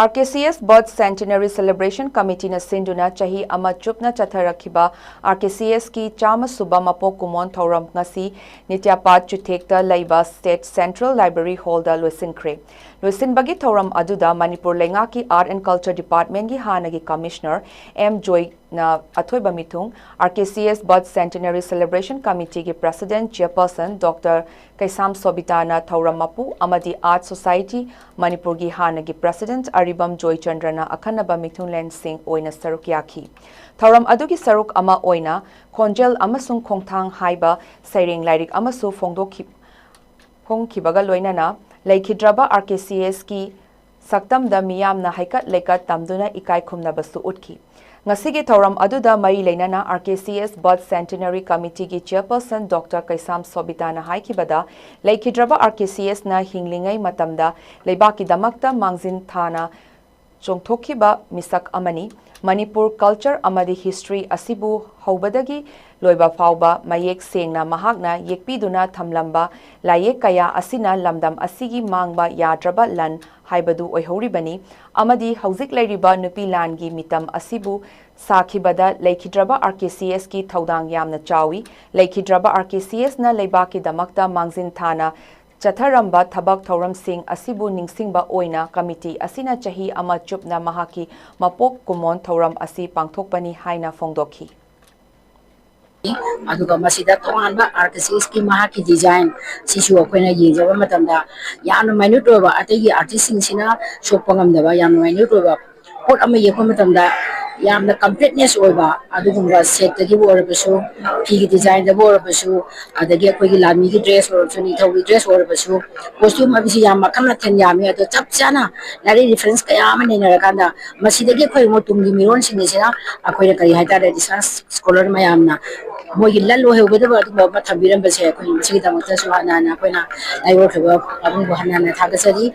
RKCS Birth Centenary Celebration Committeeꯅ ꯁꯤꯟꯗꯨꯅ ꯆꯍꯤ ꯑꯃ ꯆꯨꯞꯅ ꯆꯠꯊꯔꯛꯈꯤꯕ RKCSꯀꯤ ꯆꯥꯝꯃ ꯁꯨꯕ ꯃꯄꯣꯛ ꯀꯨꯝꯑꯣꯟ ꯊꯧꯔꯝ ꯉꯁꯤ ꯅꯤꯇ꯭ꯌꯥꯄꯥꯠ ꯆꯨꯊꯦꯛꯇ ꯂꯩꯕ State Central Library Hallꯗ ꯂꯣꯏꯁꯤꯟꯈ꯭ꯔꯦ꯫ ꯂꯣꯏꯁꯤꯟꯕꯒꯤ ꯊꯧꯔꯝ ꯑꯗꯨꯗ ꯃꯅꯤꯄꯨꯔ ꯂꯩꯉꯥꯛꯀꯤ Art and Culture Departmentꯀꯤ ꯍꯥꯟꯅꯒꯤ Commissioner M. ꯖꯣꯏ ꯅ ꯑꯊꯣꯏꯕ ꯃꯤꯊꯨꯡ, RKCS Birth Centenary Celebration Committeeꯒꯤ President Chairperson Doctor ꯀꯩꯁꯥꯝ ꯁꯣꯕꯤꯇꯥꯅ ꯊꯧꯔꯝ ꯃꯄꯨ ꯑꯃꯗꯤ Art Society ꯃꯅꯤꯄꯨꯔꯒꯤ ꯍꯥꯟꯅꯒꯤ President ꯑꯔꯤꯕꯝ ꯖꯣꯏꯆꯟꯗ꯭ꯔꯅ ꯑꯈꯟꯅꯕ ꯃꯤꯊꯨꯡꯂꯦꯟꯁꯤꯡ ꯑꯣꯏꯅ ꯁꯔꯨꯛ ꯌꯥꯈꯤ꯫ ꯊꯧꯔꯝ ꯑꯗꯨꯒꯤ ꯁꯔꯨꯛ ꯑꯃ ꯑꯣꯏꯅ ꯈꯣꯟꯖꯦꯜ ꯑꯃꯁꯨꯡ ꯈꯣꯡꯊꯥꯡ ꯍꯥꯏꯕ ꯁꯩꯔꯦꯡ ꯂꯥꯏꯔꯤꯛ ꯑꯃꯁꯨ ꯐꯣꯡꯗꯣꯛꯈꯤ-, ꯐꯣꯡꯈꯤꯕꯒ ꯂꯣꯏꯅꯅ ꯂꯩꯈꯤꯗ꯭ꯔꯕ RKCSꯀꯤ ꯁꯛꯇꯝꯗ ꯃꯤꯌꯥꯝꯅ ꯍꯩꯀꯠ ꯂꯩꯀꯠ ꯇꯝꯗꯨꯅ ꯏꯀꯥꯏ ꯈꯨꯝꯅꯕꯁꯨ ꯎꯠꯈꯤ꯫ ꯉꯁꯤꯒꯤ ꯊꯧꯔꯝ ꯑꯗꯨꯗ ꯃꯔꯤ ꯂꯩꯅꯅ R K C S Birth Centenary Committeeꯒꯤ Chairperson Doctor ꯀꯩꯁꯥꯝ ꯁꯣꯕꯤꯇꯥꯅ ꯍꯥꯏꯈꯤꯕꯗ, ꯂꯩꯈꯤꯗ꯭ꯔꯕ R K C Sꯅ ꯍꯤꯡꯂꯤꯉꯩ ꯃꯇꯝꯗ ꯂꯩꯕꯥꯛꯀꯤꯗꯃꯛꯇ ꯃꯥꯡꯖꯤꯟ ꯊꯥꯅ ꯆꯣꯡꯊꯣꯛꯈꯤꯕ ꯃꯤꯁꯛ ꯑꯃꯅꯤ꯫ ꯃꯅꯤꯄꯨꯔ culture ꯑꯃꯗꯤ history ꯑꯁꯤꯕꯨ ꯍꯧꯕꯗꯒꯤ ꯂꯣꯏꯕ ꯐꯥꯎꯕ ꯃꯌꯦꯛ ꯁꯦꯡꯅ ꯃꯍꯥꯛꯅ ꯌꯦꯛꯄꯤꯗꯨꯅ ꯊꯝꯂꯝꯕ ꯂꯥꯏꯌꯦꯛ ꯀꯌꯥ ꯑꯁꯤꯅ ꯂꯝꯗꯝ ꯑꯁꯤꯒꯤ ꯃꯥꯡꯕ ꯌꯥꯗ꯭ꯔꯕ ꯂꯟ ꯍꯥꯏꯕꯗꯨ ꯑꯣꯏꯍꯧꯔꯤꯕꯅꯤ꯫ ꯑꯃꯗꯤ ꯍꯧꯖꯤꯛ ꯂꯩꯔꯤꯕ ꯅꯨꯄꯤ ꯂꯥꯟꯒꯤ ꯃꯤꯇꯝ ꯑꯁꯤꯕꯨ ꯁꯥꯈꯤꯕꯗ ꯂꯩꯈꯤꯗ꯭ꯔꯕ R K C Sꯀꯤ ꯊꯧꯗꯥꯡ ꯌꯥꯝꯅ ꯆꯥꯎꯏ꯫ ꯂꯩꯈꯤꯗ꯭ꯔꯕ R K C Sꯅ ꯂꯩꯕꯥꯛꯀꯤꯗꯃꯛꯇ ꯃꯥꯡꯖꯤꯟ ꯊꯥꯅ ꯆꯠꯊꯔꯝꯕ ꯊꯕꯛ ꯊꯧꯔꯝꯁꯤꯡ ꯑꯁꯤꯕꯨ ꯅꯤꯡꯁꯤꯡꯕ ꯑꯣꯏꯅ committee ꯑꯁꯤꯅ ꯆꯍꯤ ꯑꯃ ꯆꯨꯞꯅ ꯃꯍꯥꯛꯀꯤ ꯃꯄꯣꯛ ꯀꯨꯝꯑꯣꯟ ꯊꯧꯔꯝ ꯑꯁꯤ ꯄꯥꯡꯊꯣꯛꯄꯅꯤ ꯍꯥꯏꯅ ꯐꯣꯡꯗꯣꯛꯈꯤ꯫ ꯑꯗꯨꯒ ꯃꯁꯤꯗ ꯇꯣꯉꯥꯟꯕ R K C Sꯀꯤ ꯃꯍꯥꯛꯀꯤ design ꯁꯤꯁꯨ ꯑꯩꯈꯣꯏꯅ ꯌꯦꯡꯖꯕ ꯃꯇꯝꯗ ꯌꯥꯝꯅ minute ꯑꯣꯏꯕ, ꯑꯇꯩꯒꯤ artistꯁꯤꯡꯁꯤꯅ ꯁꯣꯛꯄ ꯉꯝꯗꯕ ꯌꯥꯝꯅ minute ꯑꯣꯏꯕ ꯄꯣꯠ ꯑꯃ ꯌꯦꯛꯄ ꯃꯇꯝꯗ ꯌꯥꯝꯅ completeness ꯑꯣꯏꯕ ꯑꯗꯨꯒꯨꯝꯕ setꯇꯒꯤꯕꯨ ꯑꯣꯏꯔꯕꯁꯨ, ꯐꯤꯒꯤ designꯗꯕꯨ ꯑꯣꯏꯔꯕꯁꯨ, ꯑꯗꯒꯤ ꯑꯩꯈꯣꯏꯒꯤ ꯂꯥꯟꯃꯤꯒꯤ dress ꯑꯣꯏꯔꯕꯁꯨ, ꯅꯤꯡꯊꯧꯒꯤ dress ꯑꯣꯏꯔꯕꯁꯨ, costume ꯍꯥꯏꯕꯁꯤ ꯌꯥꯝ ꯃꯈꯜ ꯃꯊꯦꯜ ꯌꯥꯝꯃꯤ꯫ ꯑꯗꯣ ꯆꯞ ꯆꯥꯅ ꯂꯥꯏꯔꯤꯛ reference ꯀꯌꯥ ꯑꯃ ꯅꯩꯅꯔꯀꯥꯟꯗ ꯃꯁꯤꯗꯒꯤ ꯑꯩꯈꯣꯏ ꯑꯃꯨꯛ ꯇꯨꯡꯒꯤ ꯃꯤꯔꯣꯟꯁꯤꯡ ꯑꯁꯤꯅ ꯑꯩꯈꯣꯏꯅ ꯀꯔꯤ ꯍꯥꯏꯇꯥꯔꯦ, research scholar ꯃꯌꯥꯝꯅ ꯃꯣꯏꯒꯤ ꯂꯟ ꯑꯣꯏꯍꯧꯒꯗꯕ ꯑꯗꯨꯒꯨꯝꯕ ꯑꯃ ꯊꯝꯕꯤꯔꯝꯕꯁꯦ ꯑꯩꯈꯣꯏ ꯃꯁꯤꯒꯤꯗꯃꯛꯇꯁꯨ ꯍꯟꯅ ꯍꯟꯅ ꯑꯩꯈꯣꯏꯅ ꯂꯥꯏꯑꯣꯏꯈ꯭ꯔꯕ ꯄꯥꯕꯨꯡꯕꯨ ꯍꯟꯅ ꯍꯟꯅ ꯊꯥꯒꯠꯆꯔꯤ꯫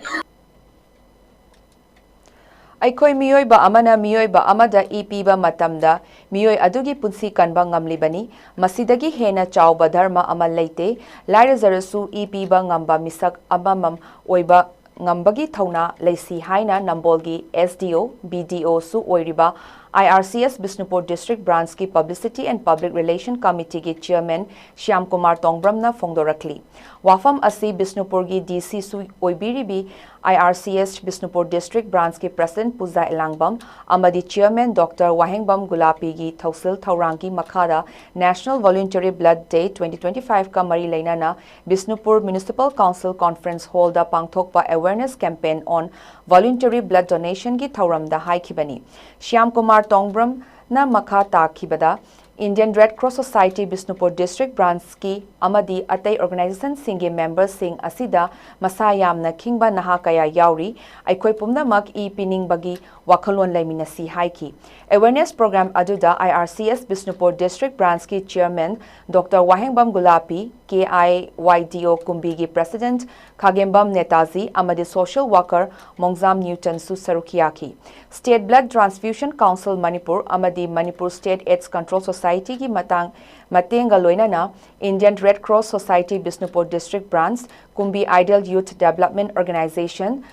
ꯑꯩꯈꯣꯏ ꯃꯤꯑꯣꯏꯕ ꯑꯃꯅ ꯃꯤꯑꯣꯏꯕ ꯑꯃꯗ ꯏ ꯄꯤꯕ ꯃꯇꯝꯗ ꯃꯤꯑꯣꯏ ꯑꯗꯨꯒꯤ ꯄꯨꯟꯁꯤ ꯀꯟꯕ ꯉꯝꯂꯤꯕꯅꯤ꯫ ꯃꯁꯤꯗꯒꯤ ꯍꯦꯟꯅ ꯆꯥꯎꯕ ꯙꯔꯃ ꯑꯃ ꯂꯩꯇꯦ꯫ ꯂꯥꯏꯔꯖꯔꯁꯨ ꯏ ꯄꯤꯕ ꯉꯝꯕ ꯃꯤꯁꯛ ꯑꯃꯃꯝ ꯑꯣꯏꯕ ꯉꯝꯕꯒꯤ ꯊꯧꯅꯥ ꯂꯩꯁꯤ ꯍꯥꯏꯅ ꯅꯝꯕꯣꯜꯒꯤ S D O, B D Oꯁꯨ ꯑꯣꯏꯔꯤꯕ I R C S Bishnupur District Branchꯀꯤ Publicity and Public Relation Committeeꯒꯤ Chairman Shyam Kumar ꯇꯣꯡꯕ꯭ꯔꯝꯅ ꯐꯣꯡꯗꯣꯔꯛꯂꯤ꯫ ꯋꯥꯐꯝ ꯑꯁꯤ ꯕꯤꯁꯅꯨꯄꯨꯔꯒꯤ D Cꯁꯨ ꯑꯣꯏꯕꯤꯔꯤꯕꯤ I R C S Bishnupur District Branchꯀꯤ President ꯄꯨꯖꯥ ꯏꯂꯥꯡꯕꯝ ꯑꯃꯗꯤ Chairman Doctor ꯋꯥꯍꯦꯡꯕꯝ ꯒꯨꯂꯥꯄꯤꯒꯤ ꯊꯧꯁꯤꯜ ꯊꯧꯔꯥꯡꯒꯤ ꯃꯈꯥꯗ National Voluntary Blood Day twenty twenty fiveꯀ ꯃꯔꯤ ꯂꯩꯅꯅ Bishnupur Municipal Council Conference Hallꯗ ꯄꯥꯡꯊꯣꯛꯄ Awareness Campaign on Voluntary Blood Donationꯒꯤ ꯊꯧꯔꯝꯗ ꯍꯥꯏꯈꯤꯕꯅꯤ꯫ ꯁ꯭ꯌꯥꯝ ꯀꯨꯃꯥꯔ ꯇꯣꯡꯕ꯭ꯔꯝꯅ ꯃꯈꯥ ꯇꯥꯈꯤꯕꯗ, Indian Red Cross Society Bishnupur District Branch ꯀꯤ ꯑꯃꯗꯤ ꯑꯇꯩ organization ꯁꯤꯡꯒꯤ member ꯁꯤꯡ ꯑꯁꯤꯗ ꯃꯁꯥ ꯌꯥꯝꯅ ꯈꯤꯡꯕ ꯅꯍꯥ ꯀꯌꯥ ꯌꯥꯎꯔꯤ꯫ ꯑꯩꯈꯣꯏ ꯄꯨꯝꯅꯃꯛ ꯏ ꯄꯤꯅꯤꯡꯕꯒꯤ ꯋꯥꯈꯜꯂꯣꯟ ꯂꯩꯃꯤꯟꯅꯁꯤ ꯍꯥꯏꯈꯤ꯫ Awareness program ꯑꯗꯨꯗ I R C S Bishnupur District Branch ꯀꯤ Chairman Doctor Wahengbam ꯒꯨꯂꯥꯄꯤ, K I Y D O ꯀꯨꯝꯕꯤꯒꯤ President ꯈꯥꯒꯦꯝꯕꯝ Netaji ꯑꯃꯗꯤ social worker ꯃꯣꯡꯖꯥꯝ ꯅ꯭ꯌꯨꯇꯟꯁꯨ ꯁꯔꯨꯛ ꯌꯥꯈꯤ꯫ State Blood Transfusion Council Manipur ꯑꯃꯗꯤ Manipur State AIDS Control Society ꯒꯤ ꯃꯇꯥꯡ ꯃꯇꯦꯡꯒ ꯂꯣꯏꯅꯅ Indian Red Cross Society Bishnupur District Branch, ꯀꯨꯝꯕꯤ Ideal Youth Development Organization,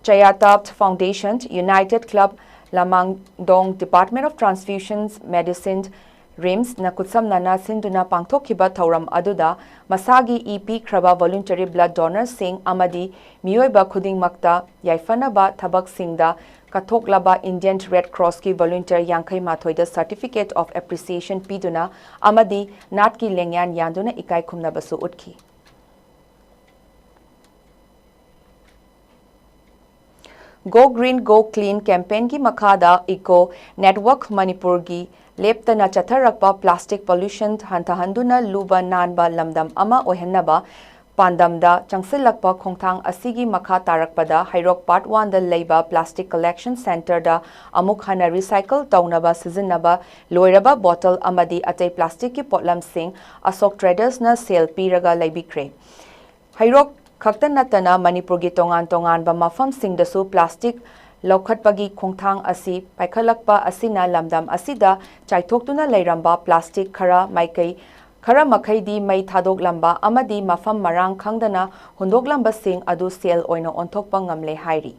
Chayatapt Foundation, United Club Lamangdong, Department of Transfusions Medicine, RIMS ꯅ ꯈꯨꯠꯁꯝꯅꯅ ꯁꯤꯟꯗꯨꯅ ꯄꯥꯡꯊꯣꯛꯈꯤꯕ ꯊꯧꯔꯝ ꯑꯗꯨꯗ ꯃꯁꯥꯒꯤ ꯏ ꯄꯤꯈ꯭ꯔꯕ voluntary blood donor ꯁꯤꯡ ꯑꯃꯗꯤ ꯃꯤꯑꯣꯏꯕ ꯈꯨꯗꯤꯡꯃꯛꯇ ꯌꯥꯏꯐꯅꯕ ꯊꯕꯛꯁꯤꯡꯗ ꯀꯠꯊꯣꯛꯂꯕ Indian Red Cross ꯀꯤ volunteer ꯌꯥꯡꯈꯩ ꯃꯥꯊꯣꯏꯗ Certificate of Appreciation ꯄꯤꯗꯨꯅ ꯑꯃꯗꯤ ꯅꯥꯠꯀꯤ ꯂꯦꯡꯌꯥꯟ ꯌꯥꯟꯗꯨꯅ ꯏꯀꯥꯏ ꯈꯨꯝꯅꯕꯁꯨ ꯎꯠꯈꯤ꯫ Go Green, Go Clean campaign ꯒꯤ ꯃꯈꯥꯗ Eco Network ꯃꯅꯤꯄꯨꯔꯒꯤ ꯂꯦꯞꯇꯅ ꯆꯠꯊꯔꯛꯄ plastic pollution ꯍꯟꯊꯍꯟꯗꯨꯅ ꯂꯨꯕ ꯅꯥꯟꯕ ꯂꯝꯗꯝ ꯑꯃ ꯑꯣꯏꯍꯟꯅꯕ ꯄꯥꯟꯗꯝꯗ ꯆꯪꯁꯤꯜꯂꯛꯄ ꯈꯣꯡꯊꯥꯡ ꯑꯁꯤꯒꯤ ꯃꯈꯥ ꯇꯥꯔꯛꯄꯗ ꯍꯩꯔꯣꯛ Part One ꯗ ꯂꯩꯕ plastic collection centre ꯗ ꯑꯃꯨꯛ ꯍꯟꯅ recycle ꯇꯧꯅꯕ ꯁꯤꯖꯤꯟꯅꯕ ꯂꯣꯏꯔꯕ bottle ꯑꯃꯗꯤ ꯑꯇꯩ plastic ꯀꯤ ꯄꯣꯠꯂꯝꯁꯤꯡ ꯑꯁꯣꯛ Traders ꯅ sale ꯄꯤꯔꯒ ꯂꯩꯕꯤꯈ꯭ꯔꯦ꯫ ꯍꯩꯔꯣꯛ ꯈꯛꯇ ꯅꯠꯇꯅ ꯃꯅꯤꯄꯨꯔꯒꯤ ꯇꯣꯉꯥꯟ ꯇꯣꯉꯥꯟꯕ ꯃꯐꯝꯁꯤꯡꯗꯁꯨ plastic ꯂꯧꯈꯠꯄꯒꯤ ꯈꯣꯡꯊꯥꯡ ꯑꯁꯤ ꯄꯥꯏꯈꯠꯂꯛꯄ ꯑꯁꯤꯅ ꯂꯝꯗꯝ ꯑꯁꯤꯗ ꯆꯥꯏꯊꯣꯛꯇꯨꯅ ꯂꯩꯔꯝꯕ plastic ꯈꯔ ꯃꯥꯏꯀꯩ, ꯈꯔ ꯃꯈꯩꯗꯤ ꯃꯩ ꯊꯥꯗꯣꯛꯂꯝꯕ ꯑꯃꯗꯤ ꯃꯐꯝ ꯃꯔꯥꯡ ꯈꯪꯗꯅ ꯍꯨꯟꯗꯣꯛꯂꯝꯕꯁꯤꯡ ꯑꯗꯨ sale ꯑꯣꯏꯅ ꯑꯣꯟꯊꯣꯛꯄ ꯉꯝꯂꯦ ꯍꯥꯏꯔꯤ꯫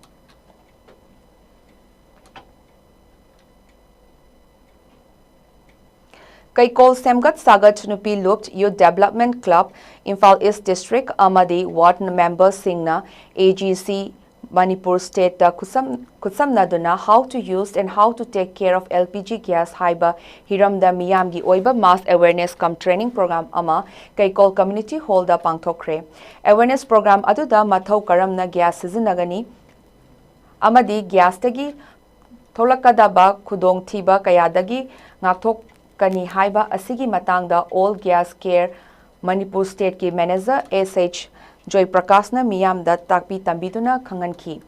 ꯀꯩꯀꯣꯜ ꯁꯦꯝꯒꯠ ꯁꯥꯒꯠ ꯅꯨꯄꯤ ꯂꯨꯞ Youth Development Club, Imphal East District ꯑꯃꯗꯤ ward member ꯁꯤꯡꯅ A G C Manipur State ꯇ ꯈꯨꯠꯁꯝ-, ꯈꯨꯠꯁꯝꯅꯗꯨꯅ How to Use and How to Take Care of L P G Gas ꯍꯥꯏꯕ ꯍꯤꯔꯝꯗ ꯃꯤꯌꯥꯝꯒꯤ ꯑꯣꯏꯕ mass awareness cum training program ꯑꯃ ꯀꯩꯀꯣꯜ Community Hall ꯗ ꯄꯥꯡꯊꯣꯛꯈ꯭ꯔꯦ꯫ Awareness program ꯑꯗꯨꯗ ꯃꯊꯧ ꯀꯔꯝꯅ gas ꯁꯤꯖꯤꯟꯅꯒꯅꯤ ꯑꯃꯗꯤ gas ꯇꯒꯤ ꯊꯣꯛꯂꯛꯀꯗꯕ ꯈꯨꯗꯣꯡꯊꯤꯕ ꯀꯌꯥꯗꯒꯤ ꯉꯥꯛꯊꯣꯛ-, ꯀꯅꯤ ꯍꯥꯏꯕ ꯑꯁꯤꯒꯤ ꯃꯇꯥꯡꯗ All Gas Care Manipur Stateꯀꯤ Manager S H ꯖꯣꯏꯄ꯭ꯔꯀꯥꯁꯅ ꯃꯤꯌꯥꯝꯗ ꯇꯥꯛꯄꯤ ꯇꯝꯕꯤꯗꯨꯅ ꯈꯪꯍꯟꯈꯤ꯫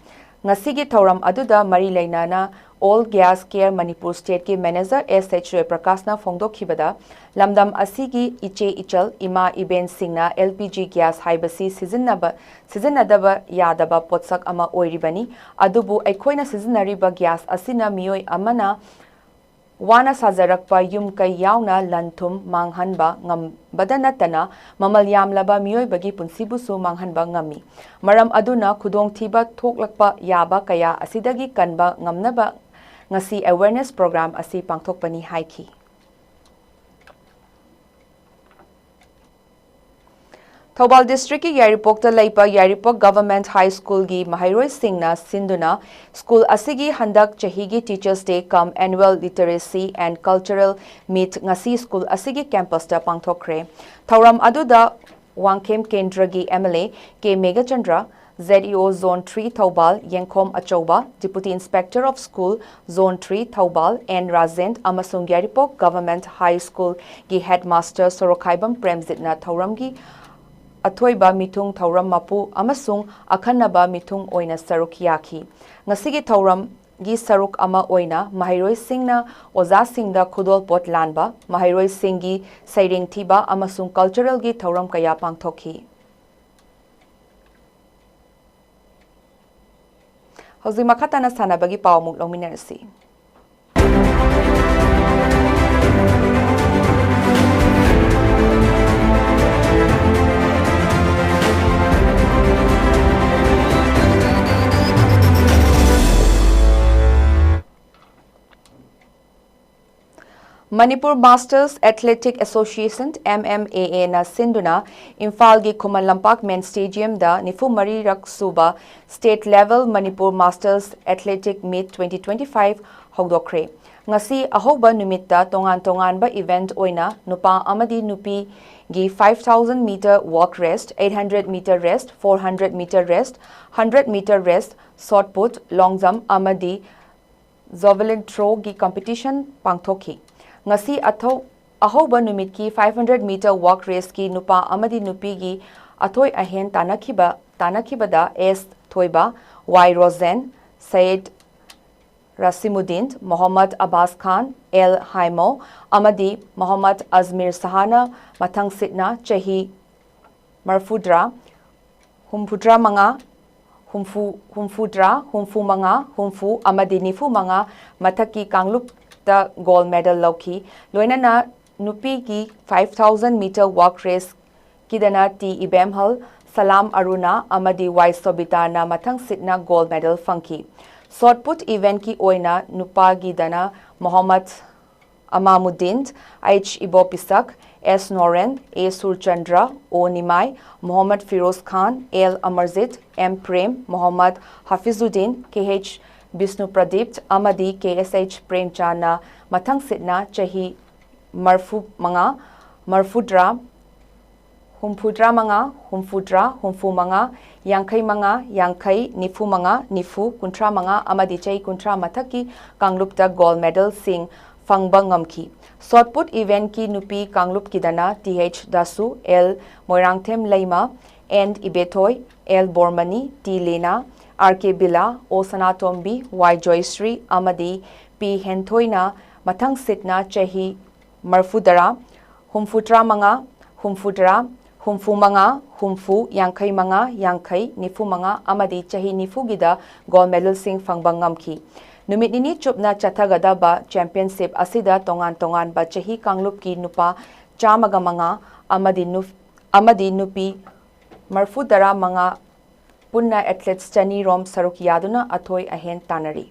ꯉꯁꯤꯒꯤ ꯊꯧꯔꯝ ꯑꯗꯨꯗ ꯃꯔꯤ ꯂꯩꯅꯅ All Gas Care Manipur Stateꯀꯤ Manager S H ꯖꯣꯏꯄ꯭ꯔꯀꯥꯁꯅ ꯐꯣꯡꯗꯣꯛꯈꯤꯕꯗ, ꯂꯝꯗꯝ ꯑꯁꯤꯒꯤ ꯏꯆꯦ ꯏꯆꯜ, ꯏꯃꯥ ꯏꯕꯦꯟꯁꯤꯡꯅ L P G gas ꯍꯥꯏꯕꯁꯤ ꯁꯤꯖꯤꯟꯅꯕ, ꯁꯤꯖꯤꯟꯅꯗꯕ ꯌꯥꯗꯕ ꯄꯣꯠꯁꯛ ꯑꯃ ꯑꯣꯏꯔꯤꯕꯅꯤ꯫ ꯑꯗꯨꯕꯨ ꯑꯩꯈꯣꯏꯅ ꯁꯤꯖꯤꯟꯅꯔꯤꯕ gas ꯑꯁꯤꯅ ꯃꯤꯑꯣꯏ ꯑꯃꯅ ꯋꯥꯅ ꯁꯥꯖꯔꯛꯄ ꯌꯨꯝ ꯀꯩ ꯌꯥꯎꯅ ꯂꯟ ꯊꯨꯝ ꯃꯥꯡꯍꯟꯕ ꯉꯝꯕꯗ ꯅꯠꯇꯅ, ꯃꯃꯜ ꯌꯥꯝꯂꯕ ꯃꯤꯑꯣꯏꯕꯒꯤ ꯄꯨꯟꯁꯤꯕꯨꯁꯨ ꯃꯥꯡꯍꯟꯕ ꯉꯝꯃꯤ꯫ ꯃꯔꯝ ꯑꯗꯨꯅ ꯈꯨꯗꯣꯡꯊꯤꯕ ꯊꯣꯛꯂꯛꯄ ꯌꯥꯕ ꯀꯌꯥ ꯑꯁꯤꯗꯒꯤ ꯀꯟꯕ ꯉꯝꯅꯕ ꯉꯁꯤ awareness program ꯑꯁꯤ ꯄꯥꯡꯊꯣꯛꯄꯅꯤ ꯍꯥꯏꯈꯤ꯫ ꯊꯧꯕꯥꯜ districtꯀꯤ ꯌꯥꯏꯔꯤꯄꯣꯛꯇ ꯂꯩꯕ ꯌꯥꯏꯔꯤꯄꯣꯛ Government High Schoolꯒꯤ ꯃꯍꯩꯔꯣꯏꯁꯤꯡꯅ ꯁꯤꯟꯗꯨꯅ school ꯑꯁꯤꯒꯤ ꯍꯟꯗꯛ ꯆꯍꯤꯒꯤ Teachers' Day cum Annual Literacy and Cultural Meet ꯉꯁꯤ school ꯑꯁꯤꯒꯤ campusꯇ ꯄꯥꯡꯊꯣꯛꯈ꯭ꯔꯦ꯫ ꯊꯧꯔꯝ ꯑꯗꯨꯗ ꯋꯥꯡꯈꯦꯝ ꯀꯦꯟꯗ꯭ꯔꯒꯤ M L A K Meghachandra, Z E O Zone three Thoubal ꯌꯦꯡꯈꯣꯝ ꯑꯆꯧꯕ, Deputy Inspector of School Zone three Thoubal N Rajen ꯑꯃꯁꯨꯡ ꯌꯥꯏꯔꯤꯄꯣꯛ Government High Schoolꯒꯤ Headmaster ꯁꯣꯔꯣꯛꯈꯥꯏꯕꯝ ꯄ꯭ꯔꯦꯝꯖꯤꯠꯅ ꯊꯧꯔꯝꯒꯤ ꯑꯊꯣꯏꯕ ꯃꯤꯊꯨꯡ ꯊꯧꯔꯝ ꯃꯄꯨ ꯑꯃꯁꯨꯡ ꯑꯈꯟꯅꯕ ꯃꯤꯊꯨꯡ ꯑꯣꯏꯅ ꯁꯔꯨꯛ ꯌꯥꯈꯤ꯫ ꯉꯁꯤꯒꯤ ꯊꯧꯔꯝꯒꯤ ꯁꯔꯨꯛ ꯑꯃ ꯑꯣꯏꯅ ꯃꯍꯩꯔꯣꯏꯁꯤꯡꯅ ꯑꯣꯖꯥꯁꯤꯡꯗ ꯈꯨꯗꯣꯜ ꯄꯣꯠ ꯂꯥꯟꯕ, ꯃꯍꯩꯔꯣꯏꯁꯤꯡꯒꯤ ꯁꯩꯔꯦꯡ ꯊꯤꯕ ꯑꯃꯁꯨꯡ culturalꯒꯤ ꯊꯧꯔꯝ ꯀꯌꯥ ꯄꯥꯡꯊꯣꯛꯈꯤ꯫ ꯍꯧꯖꯤꯛ ꯃꯈꯥ ꯇꯥꯅ ꯁꯥꯟꯅꯕꯒꯤ ꯄꯥꯎ ꯑꯃꯨꯛ ꯂꯧꯃꯤꯟꯅꯔꯁꯤ꯫ Manipur Masters Athletic Association, M M A Aꯅ ꯁꯤꯟꯗꯨꯅ ꯏꯝꯐꯥꯜꯒꯤ ꯈꯨꯃꯟ ꯂꯝꯄꯥꯛ main stadiumꯗ ꯅꯤꯐꯨ ꯃꯔꯤꯔꯛ ꯁꯨꯕ State Level Manipur Masters Athletic Meet twenty twenty-five ꯍꯧꯗꯣꯛꯈ꯭ꯔꯦ꯫ ꯉꯁꯤ ꯑꯍꯧꯕ ꯅꯨꯃꯤꯠꯇ ꯇꯣꯉꯥꯟ ꯇꯣꯉꯥꯟꯕ event ꯑꯣꯏꯅ ꯅꯨꯄꯥ ꯑꯃꯗꯤ ꯅꯨꯄꯤꯒꯤ five thousand meter walk race, eight hundred meter race, four hundred meter race, hundred meter race, shot put, long jump ꯑꯃꯗꯤ javelin throwꯒꯤ competition ꯄꯥꯡꯊꯣꯛꯈꯤ꯫ ꯉꯁꯤ ꯑꯊꯧ ꯑꯍꯧꯕ ꯅꯨꯃꯤꯠꯀꯤ five hundred meter walk race ꯀꯤ ꯅꯨꯄꯥ ꯑꯃꯗꯤ ꯅꯨꯄꯤꯒꯤ ꯑꯊꯣꯏ ꯑꯍꯦꯟ ꯇꯥꯟꯅꯈꯤꯕ ꯇꯥꯟꯅꯈꯤꯕꯗ ꯑꯦꯁ ꯊꯣꯏꯕ, ꯋꯥꯏ ꯔꯣꯖꯦꯟ, ꯁꯌꯦꯗ ꯔꯥꯁꯤꯃꯨꯗꯤꯟ, ꯃꯣꯍꯝꯃꯗ ꯑꯕꯥꯁ ꯈꯥꯟ, ꯑꯦꯜ ꯍꯥꯏꯃꯣ ꯑꯃꯗꯤ ꯃꯣꯍꯝꯃꯗ ꯑꯖꯃꯤꯔ ꯁꯍꯥꯅ ꯃꯊꯪꯁꯤꯠꯅ ꯆꯍꯤ ꯃꯔꯐꯨꯗ꯭ꯔꯥ, ꯍꯨꯝꯐꯨꯇꯔꯥ ꯃꯉꯥ, ꯍꯨꯝꯐꯨ, ꯍꯨꯝꯐꯨꯇꯔꯥ, ꯍꯨꯝꯐꯨ ꯃꯉꯥ, ꯍꯨꯝꯐꯨ ꯑꯃꯗꯤ ꯅꯤꯐꯨ ꯃꯉꯥ ꯃꯊꯛꯀꯤ ꯀꯥꯡꯂꯨꯞꯇ gold medal ꯂꯧꯈꯤ꯫ ꯂꯣꯏꯅꯅ ꯅꯨꯄꯤꯒꯤ five thousand meter walk race ꯀꯤꯗꯅ ꯇꯤ ꯏꯕꯦꯝꯍꯜ, ꯁꯂꯥꯝ ꯑꯔꯨꯅꯥ ꯑꯃꯗꯤ ꯋꯥꯏ ꯁꯣꯕꯤꯇꯥꯅ ꯃꯊꯪꯁꯤꯠꯅ gold medal ꯐꯪꯈꯤ꯫ Shot put event ꯀꯤ ꯑꯣꯏꯅ ꯅꯨꯄꯥꯒꯤꯗꯅ ꯃꯣꯍꯝꯃꯗ ꯑꯃꯥꯃꯨꯗꯤꯟ, ꯑꯩꯆ ꯏꯕꯣꯄꯤꯁꯛ, ꯑꯦꯁ ꯅꯣꯔꯦꯟ, ꯑꯦ ꯁꯨꯔꯆꯟꯗ꯭ꯔ, ꯑꯣ ꯅꯤꯃꯥꯏ, ꯃꯣꯍꯝꯃꯗ ꯐꯤꯔꯣꯖ ꯈꯥꯟ, ꯑꯦꯜ ꯑꯃꯔꯖꯤꯠ, ꯑꯦꯝ ꯄ꯭ꯔꯦꯝ, ꯃꯣꯍꯝꯃꯗ ꯍꯥꯐꯤꯖꯨꯗꯤꯟ, ꯀꯦ ꯑꯩꯆ ꯕꯤꯁꯅꯨ ꯄ꯭ꯔꯗꯤꯞ ꯑꯃꯗꯤ ꯀꯦ ꯑꯦꯁ ꯑꯩꯆ ꯄ꯭ꯔꯦꯝꯆꯥꯟꯅ ꯃꯊꯪꯁꯤꯠꯅ ꯆꯍꯤ ꯃꯔꯐꯨ ꯃꯉꯥ, ꯃꯔꯐꯨꯇꯔꯥ, ꯍꯨꯝꯐꯨꯇꯔꯥ ꯃꯉꯥ, ꯍꯨꯝꯐꯨꯇꯔꯥ, ꯍꯨꯝꯐꯨ ꯃꯉꯥ, ꯌꯥꯡꯈꯩ ꯃꯉꯥ, ꯌꯥꯡꯈꯩ, ꯅꯤꯐꯨ ꯃꯉꯥ, ꯅꯤꯐꯨ, ꯀꯨꯟꯊ꯭ꯔꯥ ꯃꯉꯥ ꯑꯃꯗꯤ ꯆꯍꯤ ꯀꯨꯟꯊ꯭ꯔꯥ ꯃꯊꯛꯀꯤ ꯀꯥꯡꯂꯨꯞꯇ gold medal ꯁꯤꯡ ꯐꯪꯕ ꯉꯝꯈꯤ꯫ Shot put event ꯀꯤ ꯅꯨꯄꯤ ꯀꯥꯡꯂꯨꯞꯀꯤꯗꯅ ꯇꯤ ꯑꯩꯆ ꯗꯥꯁꯨ, L Moirangthem Leima, N Ibethoi, L Bormani, T Lina, R K Bila, O Sanatombi, ꯋꯥꯏ ꯖꯣꯏꯁ꯭ꯔꯤ ꯑꯃꯗꯤ ꯄꯤ ꯍꯦꯟꯊꯣꯏꯅ ꯃꯊꯪꯁꯤꯠꯅ ꯆꯍꯤ ꯃꯔꯐꯨꯇꯔꯥ, ꯍꯨꯝꯐꯨꯇꯔꯥ ꯃꯉꯥ, ꯍꯨꯝꯐꯨꯇꯔꯥ, ꯍꯨꯝꯐꯨ ꯃꯉꯥ, ꯍꯨꯝꯐꯨ, ꯌꯥꯡꯈꯩ ꯃꯉꯥ, ꯌꯥꯡꯈꯩ, ꯅꯤꯐꯨ ꯃꯉꯥ ꯑꯃꯗꯤ ꯆꯍꯤ ꯅꯤꯐꯨꯒꯤꯗ gold medal ꯁꯤꯡ ꯐꯪꯕ ꯉꯝꯈꯤ꯫ ꯅꯨꯃꯤꯠ ꯅꯤꯅꯤ ꯆꯨꯞꯅ ꯆꯠꯊꯒꯗꯕ championship ꯑꯁꯤꯗ ꯇꯣꯉꯥꯟ ꯇꯣꯉꯥꯟꯕ ꯆꯍꯤ ꯀꯥꯡꯂꯨꯞꯀꯤ ꯅꯨꯄꯥ ꯆꯥꯝꯃꯒ ꯃꯉꯥ ꯑꯃꯗꯤ ꯅꯨ-, ꯑꯃꯗꯤ ꯅꯨꯄꯤ ꯃꯔꯐꯨꯇꯔꯥ ꯃꯉꯥ ꯄꯨꯟꯅ athletes ꯆꯅꯤ ꯔꯣꯝ ꯁꯔꯨꯛ ꯌꯥꯗꯨꯅ ꯑꯊꯣꯏ ꯑꯍꯦꯟ ꯇꯥꯟꯅꯔꯤ꯫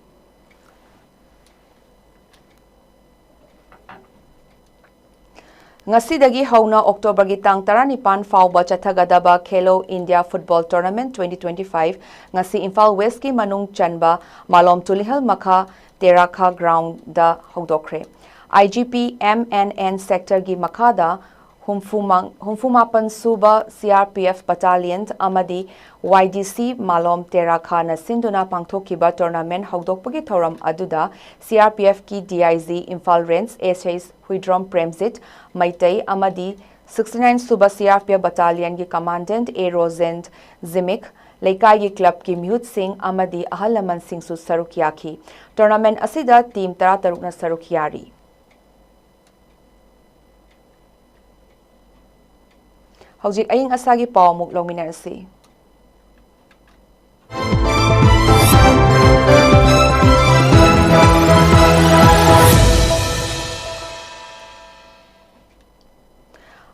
ꯉꯁꯤꯗꯒꯤ ꯍꯧꯅ ꯑꯣꯛꯇꯣꯕꯔꯒꯤ ꯇꯥꯡ ꯇꯔꯥꯅꯤꯄꯥꯟ ꯐꯥꯎꯕ ꯆꯠꯊꯒꯗꯕ Khelo India football tournament twenty twenty-five ꯉꯁꯤ ꯏꯝꯐꯥꯜ ꯋꯦꯁ꯭ꯠꯀꯤ ꯃꯅꯨꯡ ꯆꯟꯕ ꯃꯥꯂꯣꯝ ꯇꯨꯂꯤꯍꯜ ꯃꯈꯥ ꯇꯦꯔꯥꯈꯥ ꯒ꯭ꯔꯥꯎꯟꯗ ꯍꯧꯗꯣꯛꯈ꯭ꯔꯦ꯫ I G P M N N ꯁꯦꯛꯇꯔꯒꯤ ꯃꯈꯥꯗ ꯍꯨꯝꯐꯨ ꯃꯥ-, ꯍꯨꯝꯐꯨ ꯃꯥꯄꯟ ꯁꯨꯕ C R P F Battalion ꯑꯃꯗꯤ Y D C ꯃꯥꯂꯣꯝ ꯇꯦꯔꯥꯈꯥꯅ ꯁꯤꯟꯗꯨꯅ ꯄꯥꯡꯊꯣꯛꯈꯤꯕ tournament ꯍꯧꯗꯣꯛꯄꯒꯤ ꯊꯧꯔꯝ ꯑꯗꯨꯗ C R P F ꯀꯤ D I G Imphal Range S H Huidrom Premjit Meitei ꯑꯃꯗꯤ sixty nine ꯁꯨꯕ C R P F Battalion ꯒꯤ Commandant A ꯔꯣꯖꯦꯟ ꯖꯤꯃꯤꯛ, ꯂꯩꯀꯥꯏꯒꯤ club ꯀꯤ ꯃꯤꯍꯨꯠꯁꯤꯡ ꯑꯃꯗꯤ ꯑꯍꯜ ꯂꯃꯟꯁꯤꯡꯁꯨ ꯁꯔꯨꯛ ꯌꯥꯈꯤ꯫ Tournament ꯑꯁꯤꯗ team ꯇꯔꯥꯇꯔꯨꯛꯅ ꯁꯔꯨꯛ ꯌꯥꯔꯤ꯫ ꯍꯧꯖꯤꯛ ꯑꯏꯪ ꯑꯁꯥꯒꯤ ꯄꯥꯎ ꯑꯃꯨꯛ ꯂꯧꯃꯤꯟꯅꯔꯁꯤ꯫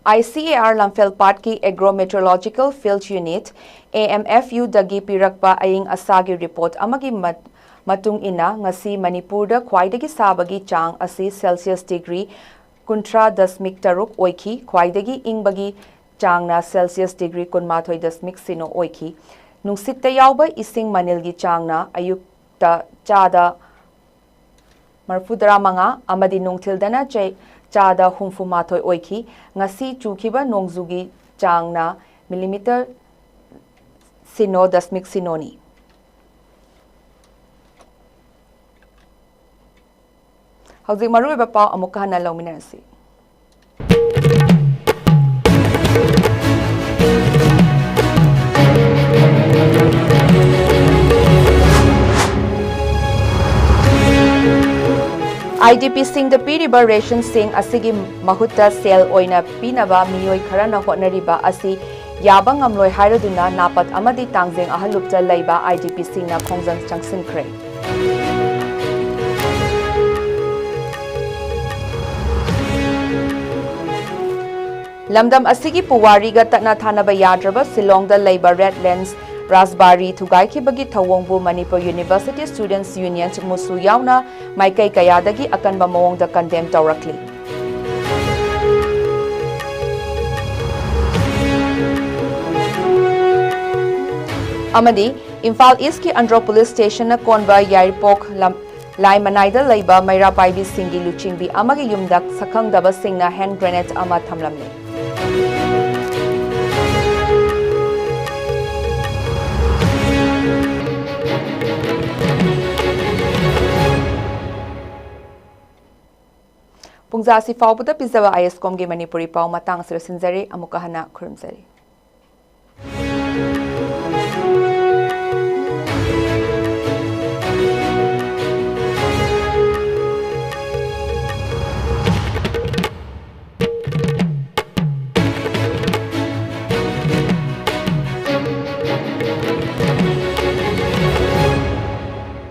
I C A R ꯂꯝꯐꯦꯜꯄꯥꯠꯀꯤ Agro Meteorological Field Unit, A M F U ꯗꯒꯤ ꯄꯤꯔꯛꯄ ꯑꯏꯪ ꯑꯁꯥꯒꯤ report ꯑꯃꯒꯤ ꯃꯠ-, ꯃꯇꯨꯡ ꯏꯟꯅ, ꯉꯁꯤ ꯃꯅꯤꯄꯨꯔꯗ ꯈ꯭ꯋꯥꯏꯗꯒꯤ ꯁꯥꯕꯒꯤ ꯆꯥꯡ ꯑꯁꯤ Celsius degree ꯀꯨꯟꯊ꯭ꯔꯥ ꯗꯁꯃꯤꯛ ꯇꯔꯨꯛ ꯑꯣꯏꯈꯤ꯫ ꯈ꯭ꯋꯥꯏꯗꯒꯤ ꯏꯪꯕꯒꯤ ꯆꯥꯡꯅ Celsius degree ꯀꯨꯟꯃꯥꯊꯣꯏ ꯗꯁꯃꯤꯛ ꯁꯤꯅꯣ ꯑꯣꯏꯈꯤ꯫ ꯅꯨꯡꯁꯤꯠꯇ ꯌꯥꯎꯕ ꯏꯁꯤꯡ ꯃꯅꯤꯜꯒꯤ ꯆꯥꯡꯅ ꯑꯌꯨꯛꯇ ꯆꯥꯗ ꯃꯔꯤꯐꯨꯇꯔꯥ ꯃꯉꯥ ꯑꯃꯗꯤ ꯅꯨꯡꯊꯤꯜꯗꯅ ꯆꯩ-, ꯆꯥꯗ ꯍꯨꯝꯐꯨ ꯃꯥꯊꯣꯏ ꯑꯣꯏꯈꯤ꯫ ꯉꯁꯤ ꯆꯨꯈꯤꯕ ꯅꯣꯡꯖꯨꯒꯤ ꯆꯥꯡꯅ millimeter ꯁꯤꯅꯣ ꯗꯁꯃꯤꯛ ꯁꯤꯅꯣꯅꯤ꯫ ꯍꯧꯖꯤꯛ ꯃꯔꯨꯑꯣꯏꯕ ꯄꯥꯎ ꯑꯃꯨꯛꯀ ꯍꯟꯅ ꯂꯧꯃꯤꯟꯅꯔꯁꯤ꯫ I D P ꯁꯤꯡꯗ ꯄꯤꯔꯤꯕ ꯔꯦꯁꯟꯁꯤꯡ ꯑꯁꯤꯒꯤ ꯃꯍꯨꯠꯇ ꯁꯦꯜ ꯑꯣꯏꯅ ꯄꯤꯅꯕ ꯃꯤꯑꯣꯏ ꯈꯔꯅ ꯍꯣꯠꯅꯔꯤꯕ ꯑꯁꯤ ꯌꯥꯕ ꯉꯝꯂꯣꯏ ꯍꯥꯏꯔꯗꯨꯅ ꯅꯥꯄꯠ ꯑꯃꯗꯤ ꯇꯥꯡꯖꯦꯡ ꯑꯍꯜꯂꯨꯞꯇ ꯂꯩꯕ I D P ꯁꯤꯡꯅ ꯈꯣꯡꯖꯪ ꯆꯪꯁꯤꯟꯈ꯭ꯔꯦ꯫ ꯂꯝꯗꯝ ꯑꯁꯤꯒꯤ ꯄꯨꯋꯥꯔꯤꯒ ꯇꯠꯅ ꯊꯥꯅꯕ ꯌꯥꯗ꯭ꯔꯕ ꯁꯤꯂꯣꯡꯗ ꯂꯩꯕ Red Lions ꯔꯥꯖꯕꯥꯔꯤ ꯊꯨꯒꯥꯏꯈꯤꯕꯒꯤ ꯊꯧꯑꯣꯡꯕꯨ Manipur University Students Union, ꯃꯨꯁꯨ ꯌꯥꯎꯅ ꯃꯥꯏꯀꯩ ꯀꯌꯥꯗꯒꯤ ꯑꯀꯟꯕ ꯃꯑꯣꯡꯗ condemn ꯇꯧꯔꯛꯂꯤ꯫ ꯑꯃꯗꯤ ꯏꯝꯐꯥꯜ ꯏꯁꯀꯤ ꯑꯟꯗ꯭ꯔꯣ ꯄꯨꯂꯤꯁ ꯁ꯭ꯇꯦꯁꯟꯅ ꯀꯣꯟꯕ ꯌꯥꯏꯔꯤꯄꯣꯛ ꯂꯝ-, ꯂꯥꯏꯃꯅꯥꯏꯗ ꯂꯩꯕ ꯃꯩꯔꯥ ꯄꯥꯏꯕꯤꯁꯤꯡꯒꯤ ꯂꯨꯆꯤꯡꯕꯤ ꯑꯃꯒꯤ ꯌꯨꯝꯗ ꯁꯛꯈꯪꯗꯕꯁꯤꯡꯅ hand grenade ꯑꯃ ꯊꯝꯂꯝꯃꯤ꯫ ꯄꯨꯡꯖꯥ ꯑꯁꯤ ꯐꯥꯎꯕꯗ ꯄꯤꯖꯕ ꯑꯥꯏ ꯑꯦꯁ ꯀꯣꯝꯒꯤ ꯃꯅꯤꯄꯨꯔꯤ ꯄꯥꯎ ꯃꯇꯥꯡ ꯑꯁꯤ ꯂꯣꯏꯁꯤꯟꯖꯔꯦ꯫ ꯑꯃꯨꯛꯀ ꯍꯟꯅ ꯈꯨꯔꯨꯝꯖꯔꯤ꯫